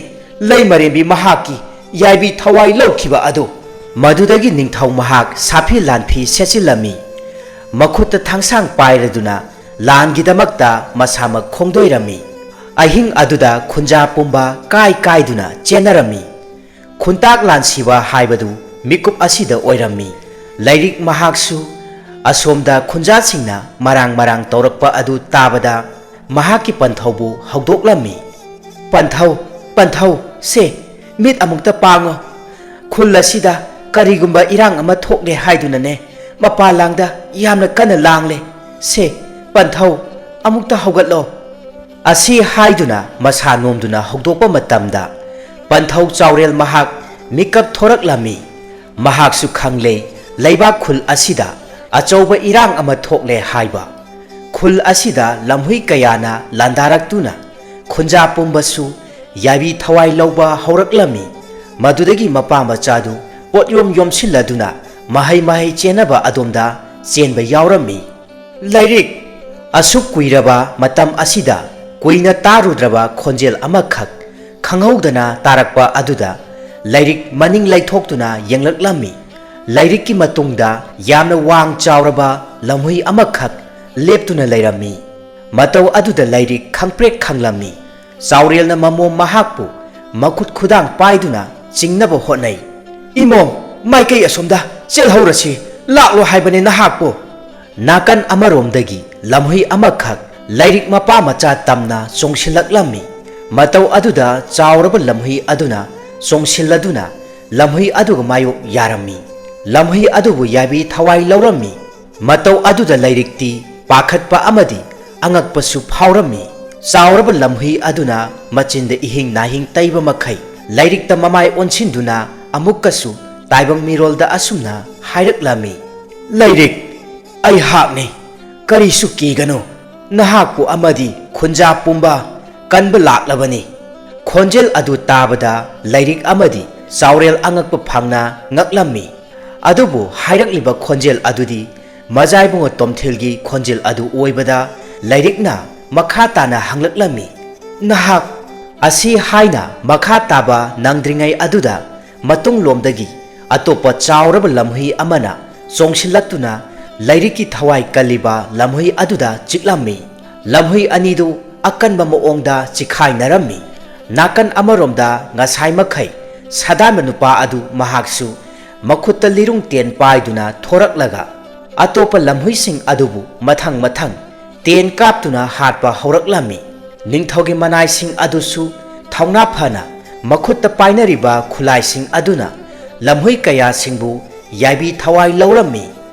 ꯂꯩꯃꯔꯦꯝꯕꯤ ꯃꯍꯥꯛꯀꯤ ꯌꯥꯏꯕꯤ ꯊꯋꯥꯏ ꯂꯧꯈꯤꯕ ꯑꯗꯨ꯫" ꯃꯗꯨꯗꯒꯤ ꯅꯤꯡꯊꯧ ꯃꯍꯥꯛ ꯁꯥꯐꯤ ꯂꯥꯟꯐꯤ ꯁꯦꯠꯆꯤꯜꯂꯝꯃꯤ꯫ ꯃꯈꯨꯠꯇ ꯊꯥꯡꯁꯥꯡ ꯄꯥꯏꯔꯗꯨꯅ ꯂꯥꯟꯒꯤꯗꯃꯛꯇ ꯃꯁꯥꯃꯛ ꯈꯣꯡꯗꯣꯏꯔꯝꯃꯤ꯫ ꯑꯍꯤꯡ ꯑꯗꯨꯗ ꯈꯨꯟꯖꯥ ꯄꯨꯝꯕ ꯀꯥꯏ ꯀꯥꯏꯗꯨꯅ ꯆꯦꯟꯅꯔꯝꯃꯤ꯫ ꯈꯨꯟꯇꯥꯛ ꯂꯥꯟꯁꯤꯕ ꯍꯥꯏꯕꯗꯨ ꯃꯤꯀꯨꯞ ꯑꯁꯤꯗ ꯑꯣꯏꯔꯝꯃꯤ꯫ ꯂꯥꯏꯔꯤꯛ ꯃꯍꯥꯛꯁꯨ ꯑꯁꯣꯝꯗ ꯈꯨꯟꯖꯥꯁꯤꯡꯅ ꯃꯔꯥꯡ ꯃꯔꯥꯡ ꯇꯧꯔꯛꯄ ꯑꯗꯨ ꯇꯥꯕꯗ ꯃꯍꯥꯛꯀꯤ ꯄꯟꯊꯧꯕꯨ ꯍꯧꯗꯣꯛꯂꯝꯃꯤ꯫ "ꯄꯟꯊꯧ, ꯄꯟꯊꯧ, ꯁꯦ, ꯃꯤꯠ ꯑꯃꯨꯛꯇ ꯄꯥꯡꯉꯨ꯫ ꯈꯨꯜ ꯑꯁꯤꯗ ꯀꯔꯤꯒꯨꯝꯕ ꯏꯔꯥꯡ ꯑꯃ ꯊꯣꯛꯂꯦ ꯍꯥꯏꯗꯨꯅꯅꯦ, ꯃꯄꯥꯟ ꯂꯥꯡꯗ ꯌꯥꯝꯅ ꯀꯟꯅ ꯂꯥꯡꯂꯦ꯫ ꯁꯦ, ꯄꯟꯊꯧ, ꯑꯃꯨꯛꯇ ꯍꯧꯒꯠꯂꯣ꯫" ꯑꯁꯤ ꯍꯥꯏꯗꯨꯅ ꯃꯁꯥ ꯅꯣꯝꯗꯨꯅ ꯍꯧꯗꯣꯛꯄ ꯃꯇꯝꯗ ꯄꯟꯊꯧ ꯆꯥꯎꯔꯦꯜ ꯃꯍꯥꯛ ꯃꯤꯀꯞ ꯊꯣꯔꯛꯂꯝꯃꯤ꯫ ꯃꯍꯥꯛꯁꯨ ꯈꯪꯂꯦ ꯂꯩꯕꯥꯛ ꯈꯨꯜ ꯑꯁꯤꯗ ꯑꯆꯧꯕ ꯏꯔꯥꯡ ꯑꯃ ꯊꯣꯛꯂꯦ ꯍꯥꯏꯕ꯫ ꯈꯨꯜ ꯑꯁꯤꯗ ꯂꯝꯍꯨꯏ ꯀꯌꯥꯅ ꯂꯥꯟꯗꯥꯔꯛꯇꯨꯅ ꯈꯨꯟꯖꯥ ꯄꯨꯝꯕꯁꯨ ꯌꯥꯏꯕꯤ ꯊꯋꯥꯏ ꯂꯧꯕ ꯍꯧꯔꯛꯂꯝꯃꯤ꯫ ꯃꯗꯨꯗꯒꯤ ꯃꯄꯥ ꯃꯆꯥꯗꯨ ꯄꯣꯠꯌꯣꯝ ꯌꯣꯝꯁꯤꯜꯂꯗꯨꯅ ꯃꯍꯩ ꯃꯍꯩ ꯆꯦꯟꯅꯕ ꯑꯗꯣꯝꯗ ꯆꯦꯟꯕ ꯌꯥꯎꯔꯝꯃꯤ꯫ "ꯂꯥꯏꯔꯤꯛ!" ꯑꯁꯨꯛ ꯀꯨꯏꯔꯕ ꯃꯇꯝ ꯑꯁꯤꯗ ꯀꯨꯏꯅ ꯇꯥꯔꯨꯗ꯭ꯔꯕ ꯈꯣꯟꯖꯦꯜ ꯑꯃꯈꯛ ꯈꯪꯍꯧꯗꯅ ꯇꯥꯔꯛꯄ ꯑꯗꯨꯗ ꯂꯥꯏꯔꯤꯛ ꯃꯅꯤꯡ ꯂꯩꯊꯣꯛꯇꯨꯅ ꯌꯦꯡꯂꯛꯂꯝꯃꯤ꯫ ꯂꯥꯏꯔꯤꯛꯀꯤ ꯃꯇꯨꯡꯗ ꯌꯥꯝꯅ ꯋꯥꯡ ꯆꯥꯎꯔꯕ ꯂꯝꯍꯨꯏ ꯑꯃꯈꯛ ꯂꯦꯞꯇꯨꯅ ꯂꯩꯔꯝꯃꯤ꯫ ꯃꯇꯧ ꯑꯗꯨꯗ ꯂꯥꯏꯔꯤꯛ ꯈꯪꯄ꯭ꯔꯦꯛ ꯈꯪꯂꯝꯃꯤ꯫ ꯆꯥꯎꯔꯦꯜꯅ ꯃꯃꯣꯝ ꯃꯍꯥꯛꯄꯨ ꯃꯈꯨꯠ ꯈꯨꯗꯥꯡ ꯄꯥꯏꯗꯨꯅ ꯆꯤꯡꯅꯕ ꯍꯣꯠꯅꯩ꯫ "ꯏꯃꯣꯝ, ꯃꯥꯏꯀꯩ ꯑꯁꯣꯝꯗ ꯆꯦꯜꯍꯧꯔꯁꯤ, ꯂꯥꯛꯂꯣ ꯍꯥꯏꯕꯅꯦ ꯅꯍꯥꯛꯄꯨ!" ꯅꯥꯀꯟ ꯑꯃꯔꯣꯝꯗꯒꯤ ꯂꯝꯍꯨꯏ ꯑꯃꯈꯛ ꯂꯥꯏꯔꯤꯛ ꯃꯄꯥ ꯃꯆꯥ ꯇꯝꯅ ꯆꯣꯡꯁꯤꯜꯂꯛꯂꯝꯃꯤ꯫ ꯃꯇꯧ ꯑꯗꯨꯗ ꯆꯥꯎꯔꯕ ꯂꯝꯍꯨꯏ ꯑꯗꯨꯅ ꯆꯣꯡꯁꯤꯜꯂꯗꯨꯅ ꯂꯝꯍꯨꯏ ꯑꯗꯨꯒ ꯃꯥꯌꯣꯛ ꯌꯥꯔꯝꯃꯤ꯫ ꯂꯝꯍꯨꯏ ꯑꯗꯨꯕꯨ ꯌꯥꯏꯕꯤ ꯊꯋꯥꯏ ꯂꯧꯔꯝꯃꯤ꯫ ꯃꯇꯧ ꯑꯗꯨꯗ ꯂꯥꯏꯔꯤꯛꯇꯤ ꯄꯥꯈꯠꯄ ꯑꯃꯗꯤ ꯑꯉꯛꯄꯁꯨ ꯐꯥꯎꯔꯝꯃꯤ꯫ ꯆꯥꯎꯔꯕ ꯂꯝꯍꯨꯏ ꯑꯗꯨꯅ ꯃꯆꯤꯟꯗ ꯏꯍꯤꯡ ꯅꯥꯍꯤꯡ ꯇꯩꯕ ꯃꯈꯩ ꯂꯥꯏꯔꯤꯛꯇ ꯃꯃꯥꯏ ꯑꯣꯟꯁꯤꯟꯗꯨꯅ ꯑꯃꯨꯛꯀꯁꯨ ꯇꯥꯏꯕꯪ ꯃꯤꯔꯣꯜꯗ ꯑꯁꯨꯝꯅ ꯍꯥꯏꯔꯛꯂꯝꯃꯤ, "ꯂꯥꯏꯔꯤꯛ, ꯑꯩꯍꯥꯛꯅꯤ, ꯀꯔꯤꯁꯨ ꯀꯤꯒꯅꯨ, ꯅꯍꯥꯛꯄꯨ ꯑꯃꯗꯤ ꯈꯨꯟꯖꯥ ꯄꯨꯝꯕ ꯀꯟꯕ ꯂꯥꯛꯂꯕꯅꯤ"꯫ ꯈꯣꯟꯖꯦꯜ ꯑꯗꯨ ꯇꯥꯕꯗ ꯂꯥꯏꯔꯤꯛ ꯑꯃꯗꯤ ꯆꯥꯎꯔꯦꯜ ꯑꯉꯛꯄ ꯐꯪꯅ ꯉꯛꯂꯝꯃꯤ꯫ ꯑꯗꯨꯕꯨ ꯍꯥꯏꯔꯛꯂꯤꯕ ꯈꯣꯟꯖꯦꯜ ꯑꯗꯨꯗꯤ ꯃꯖꯥꯏꯕꯨꯡꯉꯣ ꯇꯣꯝꯊꯤꯜꯒꯤ ꯈꯣꯟꯖꯦꯜ ꯑꯗꯨ ꯑꯣꯏꯕꯗ ꯂꯥꯏꯔꯤꯛꯅ ꯃꯈꯥ ꯇꯥꯅ ꯍꯪꯂꯛꯂꯝꯃꯤ, "ꯅꯍꯥꯛ"꯫ ꯑꯁꯤ ꯍꯥꯏꯅ ꯃꯈꯥ ꯇꯥꯕ ꯅꯪꯗ꯭ꯔꯤꯉꯩ ꯑꯗꯨꯗ ꯃꯇꯨꯡꯂꯣꯝꯗꯒꯤ ꯑꯇꯣꯞꯄ ꯆꯥꯎꯔꯕ ꯂꯝꯍꯨꯏ ꯑꯃꯅ ꯆꯣꯡꯁꯤꯜꯂꯛꯇꯨꯅ ꯂꯥꯏꯔꯤꯛꯀꯤ ꯊꯋꯥꯏ ꯀꯜꯂꯤꯕ ꯂꯝꯍꯨꯏ ꯑꯗꯨꯗ ꯆꯤꯛꯂꯝꯃꯤ꯫ ꯂꯝꯍꯨꯏ ꯑꯅꯤꯗꯨ ꯑꯀꯟꯕ ꯃꯑꯣꯡꯗ ꯆꯤꯈꯥꯏꯅꯔꯝꯃꯤ꯫ ꯅꯥꯀꯟ ꯑꯃꯔꯣꯝꯗ ꯉꯁꯥꯏ ꯃꯈꯩ ꯁꯥꯗꯥꯟꯕ ꯅꯨꯄꯥ ꯑꯗꯨ ꯃꯍꯥꯛꯁꯨ ꯃꯈꯨꯠꯇ ꯂꯤꯔꯨꯡ ꯇꯦꯟ ꯄꯥꯏꯗꯨꯅ ꯊꯣꯔꯛꯂꯒ ꯑꯇꯣꯞꯄ ꯂꯝꯍꯨꯏꯁꯤꯡ ꯑꯗꯨꯕꯨ ꯃꯊꯪ ꯃꯊꯪ ꯇꯦꯟ ꯀꯥꯞꯇꯨꯅ ꯍꯥꯠꯄ ꯍꯧꯔꯛꯂꯝꯃꯤ꯫ ꯅꯤꯡꯊꯧꯒꯤ ꯃꯅꯥꯏꯁꯤꯡ ꯑꯗꯨꯁꯨ ꯊꯧꯅꯥ ꯐꯅ ꯃꯈꯨꯠꯇ ꯄꯥꯏꯅꯔꯤꯕ ꯈꯨꯠꯂꯥꯏꯁꯤꯡ ꯑꯗꯨꯅ ꯂꯝꯍꯨꯏ ꯀꯌꯥꯁꯤꯡꯕꯨ ꯌꯥꯏꯕꯤ ꯊꯋꯥꯏ ꯂꯧꯔꯝꯃꯤ꯫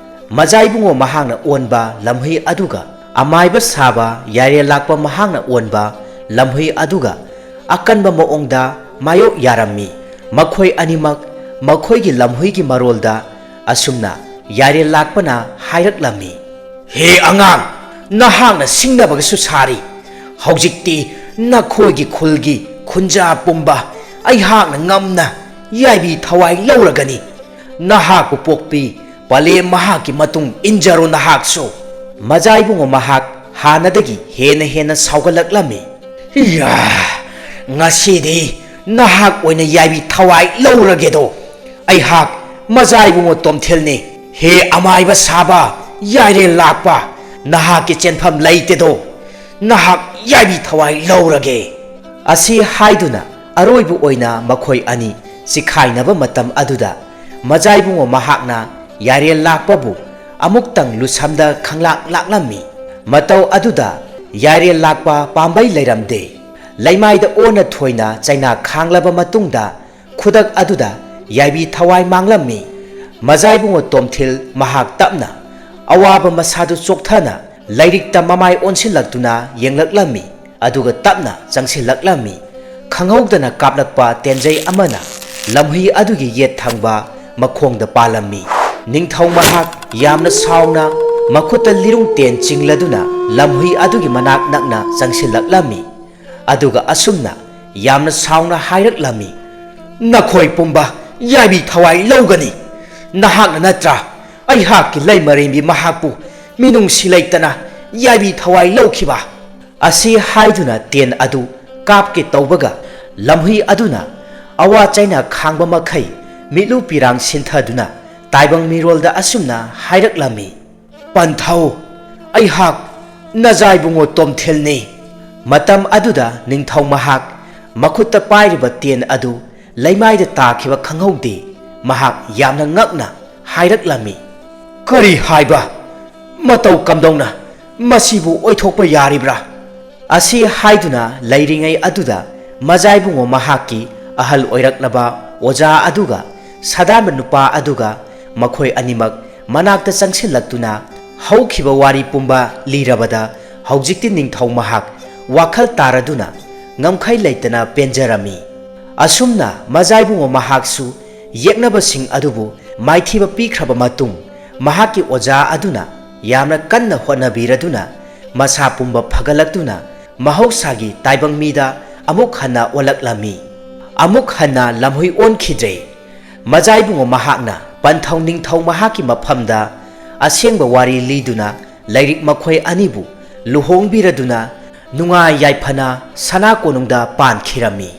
ꯃꯖꯥꯏꯕꯨꯡꯉꯣ ꯃꯍꯥꯛꯅ ꯑꯣꯟꯕ ꯂꯝꯍꯨꯏ ꯑꯗꯨꯒ ꯑꯃꯥꯏꯕ ꯁꯥꯕ ꯌꯥꯏꯔꯦꯜ ꯂꯥꯛꯄ ꯃꯍꯥꯛꯅ ꯑꯣꯟꯕ ꯂꯝꯍꯨꯏ ꯑꯗꯨꯒ ꯑꯀꯟꯕ ꯃꯑꯣꯡꯗ ꯃꯥꯌꯣꯛ ꯌꯥꯔꯝꯃꯤ꯫ ꯃꯈꯣꯏ ꯑꯅꯤꯃꯛ ꯃꯈꯣꯏꯒꯤ ꯂꯝꯍꯨꯏꯒꯤ ꯃꯔꯣꯜꯗ ꯑꯁꯨꯝꯅ ꯌꯥꯏꯔꯦꯜ ꯂꯥꯛꯄꯅ ꯍꯥꯏꯔꯛꯂꯝꯃꯤ, "ꯍꯦ ꯑꯉꯥꯡ, ꯅꯍꯥꯛꯅ ꯁꯤꯡꯅꯕꯒꯁꯨ ꯁꯥꯔꯤ꯫ ꯍꯧꯖꯤꯛꯇꯤ ꯅꯈꯣꯏꯒꯤ ꯈꯨꯜꯒꯤ ꯈꯨꯟꯖꯥ ꯄꯨꯝꯕ ꯑꯩꯍꯥꯛꯅ ꯉꯝꯅ ꯌꯥꯏꯕꯤ ꯊꯋꯥꯏ ꯂꯧꯔꯒꯅꯤ꯫ ꯅꯍꯥꯛꯄꯨ ꯄꯣꯛꯄꯤ ꯄꯂꯦꯝ ꯃꯍꯥꯛꯀꯤ ꯃꯇꯨꯡ ꯏꯟꯖꯔꯣ ꯅꯍꯥꯛꯁꯨ"꯫ ꯃꯖꯥꯏꯕꯨꯡꯉꯣ ꯃꯍꯥꯛ ꯍꯥꯟꯅꯗꯒꯤ ꯍꯦꯟꯅ ꯍꯦꯟꯅ ꯁꯥꯎꯒꯠꯂꯛꯂꯝꯃꯤ꯫ "ꯏꯌꯥ! ꯉꯁꯤꯗꯤ ꯅꯍꯥꯛ ꯑꯣꯏꯅ ꯌꯥꯏꯕꯤ ꯊꯋꯥꯏ ꯂꯧꯔꯒꯦꯗꯣ꯫ ꯑꯩꯍꯥꯛ ꯃꯖꯥꯏꯕꯨꯡꯉꯣ ꯇꯣꯝꯊꯤꯜꯅꯤ꯫ ꯍꯦ ꯑꯃꯥꯏꯕ ꯁꯥꯕ, ꯌꯥꯏꯔꯦꯜ ꯂꯥꯛꯄ, ꯅꯍꯥꯛꯀꯤ ꯆꯦꯟꯐꯝ ꯂꯩꯇꯦꯗꯣ꯫ ꯅꯍꯥꯛ ꯌꯥꯏꯕꯤ ꯊꯋꯥꯏ ꯂꯧꯔꯒꯦ"꯫ ꯑꯁꯤ ꯍꯥꯏꯗꯨꯅ ꯑꯔꯣꯏꯕ ꯑꯣꯏꯅ ꯃꯈꯣꯏ ꯑꯅꯤ ꯆꯤꯈꯥꯏꯅꯕ ꯃꯇꯝ ꯑꯗꯨꯗ ꯃꯖꯥꯏꯕꯨꯡꯉꯣ ꯃꯍꯥꯛꯅ ꯌꯥꯏꯔꯦꯜ ꯂꯥꯛꯄꯕꯨ ꯑꯃꯨꯛꯇꯪ ꯂꯨꯁꯝꯗ ꯈꯪꯂꯥꯛ ꯂꯥꯛꯂꯝꯃꯤ꯫ ꯃꯇꯧ ꯑꯗꯨꯗ ꯌꯥꯏꯔꯦꯜ ꯂꯥꯛꯄ ꯄꯥꯝꯕꯩ ꯂꯩꯔꯝꯗꯦ꯫ ꯂꯩꯃꯥꯏꯗ ꯑꯣꯟꯅ ꯊꯣꯏꯅ ꯆꯩꯅꯥ ꯈꯥꯡꯂꯕ ꯃꯇꯨꯡꯗ ꯈꯨꯗꯛ ꯑꯗꯨꯗ ꯌꯥꯏꯕꯤ ꯊꯋꯥꯏ ꯃꯥꯡꯂꯝꯃꯤ꯫ ꯃꯖꯥꯏꯕꯨꯡꯉꯣ ꯇꯣꯝꯊꯤꯜ ꯃꯍꯥꯛ ꯇꯞꯅ ꯑꯋꯥꯕ ꯃꯁꯥꯗꯨ ꯆꯣꯛꯊꯅ ꯂꯥꯏꯔꯤꯛꯇ ꯃꯃꯥꯏ ꯑꯣꯟꯁꯤꯜꯂꯛꯇꯨꯅ ꯌꯦꯡꯂꯛꯂꯝꯃꯤ꯫ ꯑꯗꯨꯒ ꯇꯞꯅ ꯆꯪꯁꯤꯜꯂꯛꯂꯝꯃꯤ꯫ ꯈꯪꯍꯧꯗꯅ ꯀꯥꯞꯂꯛꯄ ꯇꯦꯟꯖꯩ ꯑꯃꯅ ꯂꯝꯍꯨꯏ ꯑꯗꯨꯒꯤ ꯌꯦꯠ ꯊꯪꯕ ꯃꯈꯣꯡꯗ ꯄꯥꯜꯂꯝꯃꯤ꯫ ꯅꯤꯡꯊꯧ ꯃꯍꯥꯛ ꯌꯥꯝꯅ ꯁꯥꯎꯅ ꯃꯈꯨꯠꯇ ꯂꯤꯔꯨꯡ ꯇꯦꯟ ꯆꯤꯡꯂꯗꯨꯅ ꯂꯝꯍꯨꯏ ꯑꯗꯨꯒꯤ ꯃꯅꯥꯛ ꯅꯛꯅ ꯆꯪꯁꯤꯜꯂꯛꯂꯝꯃꯤ꯫ ꯑꯗꯨꯒ ꯑꯁꯨꯝꯅ ꯌꯥꯝꯅ ꯁꯥꯎꯅ ꯍꯥꯏꯔꯛꯂꯝꯃꯤ, "ꯅꯈꯣꯏ ꯄꯨꯝꯕ ꯌꯥꯏꯕꯤ ꯊꯋꯥꯏ ꯂꯧꯒꯅꯤ꯫ ꯅꯍꯥꯛꯅ ꯅꯠꯇ꯭ꯔꯥ ꯑꯩꯍꯥꯛꯀꯤ ꯂꯩꯃꯔꯦꯝꯕꯤ ꯃꯍꯥꯛꯄꯨ ꯃꯤꯅꯨꯡꯁꯤ ꯂꯩꯇꯅ ꯌꯥꯏꯕꯤ ꯊꯋꯥꯏ ꯂꯧꯈꯤꯕ?" ꯑꯁꯤ ꯍꯥꯏꯗꯨꯅ ꯇꯦꯟ ꯑꯗꯨ ꯀꯥꯞꯀꯦ ꯇꯧꯕꯒ, ꯂꯝꯍꯨꯏ ꯑꯗꯨꯅ ꯑꯋꯥ ꯆꯩꯅ ꯈꯥꯡꯕ ꯃꯈꯩ ꯃꯤꯠꯂꯨ ꯄꯤꯔꯥꯡ ꯁꯤꯟꯊꯗꯨꯅ ꯇꯥꯏꯕꯪ ꯃꯤꯔꯣꯜꯗ ꯑꯁꯨꯝꯅ ꯍꯥꯏꯔꯛꯂꯝꯃꯤ, "ꯄꯟꯊꯧ, ꯑꯩꯍꯥꯛ ꯅꯖꯥꯏꯕꯨꯡꯉꯣ ꯇꯣꯝꯊꯤꯜꯅꯤ꯫" ꯃꯇꯝ ꯑꯗꯨꯗ ꯅꯤꯡꯊꯧ ꯃꯍꯥꯛ ꯃꯈꯨꯠꯇ ꯄꯥꯏꯔꯤꯕ ꯇꯦꯟ ꯑꯗꯨ ꯂꯩꯃꯥꯏꯗ ꯇꯥꯈꯤꯕ ꯈꯪꯍꯧꯗꯦ꯫ ꯃꯍꯥꯛ ꯌꯥꯝꯅ ꯉꯛꯅ ꯍꯥꯏꯔꯛꯂꯝꯃꯤ, "ꯀꯔꯤ ꯍꯥꯏꯕ? ꯃꯇꯧ ꯀꯝꯗꯧꯅ ꯃꯁꯤꯕꯨ ꯑꯣꯏꯊꯣꯛꯄ ꯌꯥꯔꯤꯕ꯭ꯔꯥ?" ꯑꯁꯤ ꯍꯥꯏꯗꯨꯅ ꯂꯩꯔꯤꯉꯩ ꯑꯗꯨꯗ ꯃꯖꯥꯏꯕꯨꯡꯉꯣ ꯃꯍꯥꯛꯀꯤ ꯑꯍꯜ ꯑꯣꯏꯔꯛꯂꯕ ꯑꯣꯖꯥ ꯑꯗꯨꯒ ꯁꯥꯗꯥꯟꯕ ꯅꯨꯄꯥ ꯑꯗꯨꯒ ꯃꯈꯣꯏ ꯑꯅꯤꯃꯛ ꯃꯅꯥꯛꯇ ꯆꯪꯁꯤꯜꯂꯛꯇꯨꯅ ꯍꯧꯈꯤꯕ ꯋꯥꯔꯤ ꯄꯨꯝꯕ ꯂꯤꯔꯕꯗ, ꯍꯧꯖꯤꯛꯇꯤ ꯅꯤꯡꯊꯧ ꯃꯍꯥꯛ ꯋꯥꯈꯜ ꯇꯥꯔꯗꯨꯅ ꯉꯝꯈꯩ ꯂꯩꯇꯅ ꯄꯦꯟꯖꯔꯝꯃꯤ꯫ ꯑꯁꯨꯝꯅ ꯃꯖꯥꯏꯕꯨꯡꯉꯣ ꯃꯍꯥꯛꯁꯨ ꯌꯦꯛꯅꯕꯁꯤꯡ ꯑꯗꯨꯕꯨ ꯃꯥꯏꯊꯤꯕ ꯄꯤꯈ꯭ꯔꯕ ꯃꯇꯨꯡ, ꯃꯍꯥꯛꯀꯤ ꯑꯣꯖꯥ ꯑꯗꯨꯅ ꯌꯥꯝꯅ ꯀꯟꯅ ꯍꯣꯠꯅꯕꯤꯔꯗꯨꯅ ꯃꯁꯥ ꯄꯨꯝꯕ ꯐꯒꯠꯂꯛꯇꯨꯅ ꯃꯍꯧꯁꯥꯒꯤ ꯇꯥꯏꯕꯪ ꯃꯤꯗ ꯑꯃꯨꯛ ꯍꯟꯅ ꯑꯣꯜꯂꯛꯂꯝꯃꯤ꯫ ꯑꯃꯨꯛ ꯍꯟꯅ ꯂꯝꯍꯨꯏ ꯑꯣꯟꯈꯤꯗ꯭ꯔꯦ꯫ ꯃꯖꯥꯏꯕꯨꯡꯉꯣ ꯃꯍꯥꯛꯅ ꯄꯟꯊꯧ ꯅꯤꯡꯊꯧ ꯃꯍꯥꯛꯀꯤ ꯃꯐꯝꯗ ꯑꯁꯦꯡꯕ ꯋꯥꯔꯤ ꯂꯤꯗꯨꯅ ꯂꯩꯔꯤꯛ ꯃꯈꯣꯏ ꯑꯅꯤꯕꯨ ꯂꯨꯍꯣꯡꯕꯤꯔꯗꯨꯅ ꯅꯨꯡꯉꯥꯏ ꯌꯥꯏꯐꯅ ꯁꯅꯥ ꯀꯣꯅꯨꯡꯗ ꯄꯥꯟꯈꯤꯔꯝꯃꯤ꯫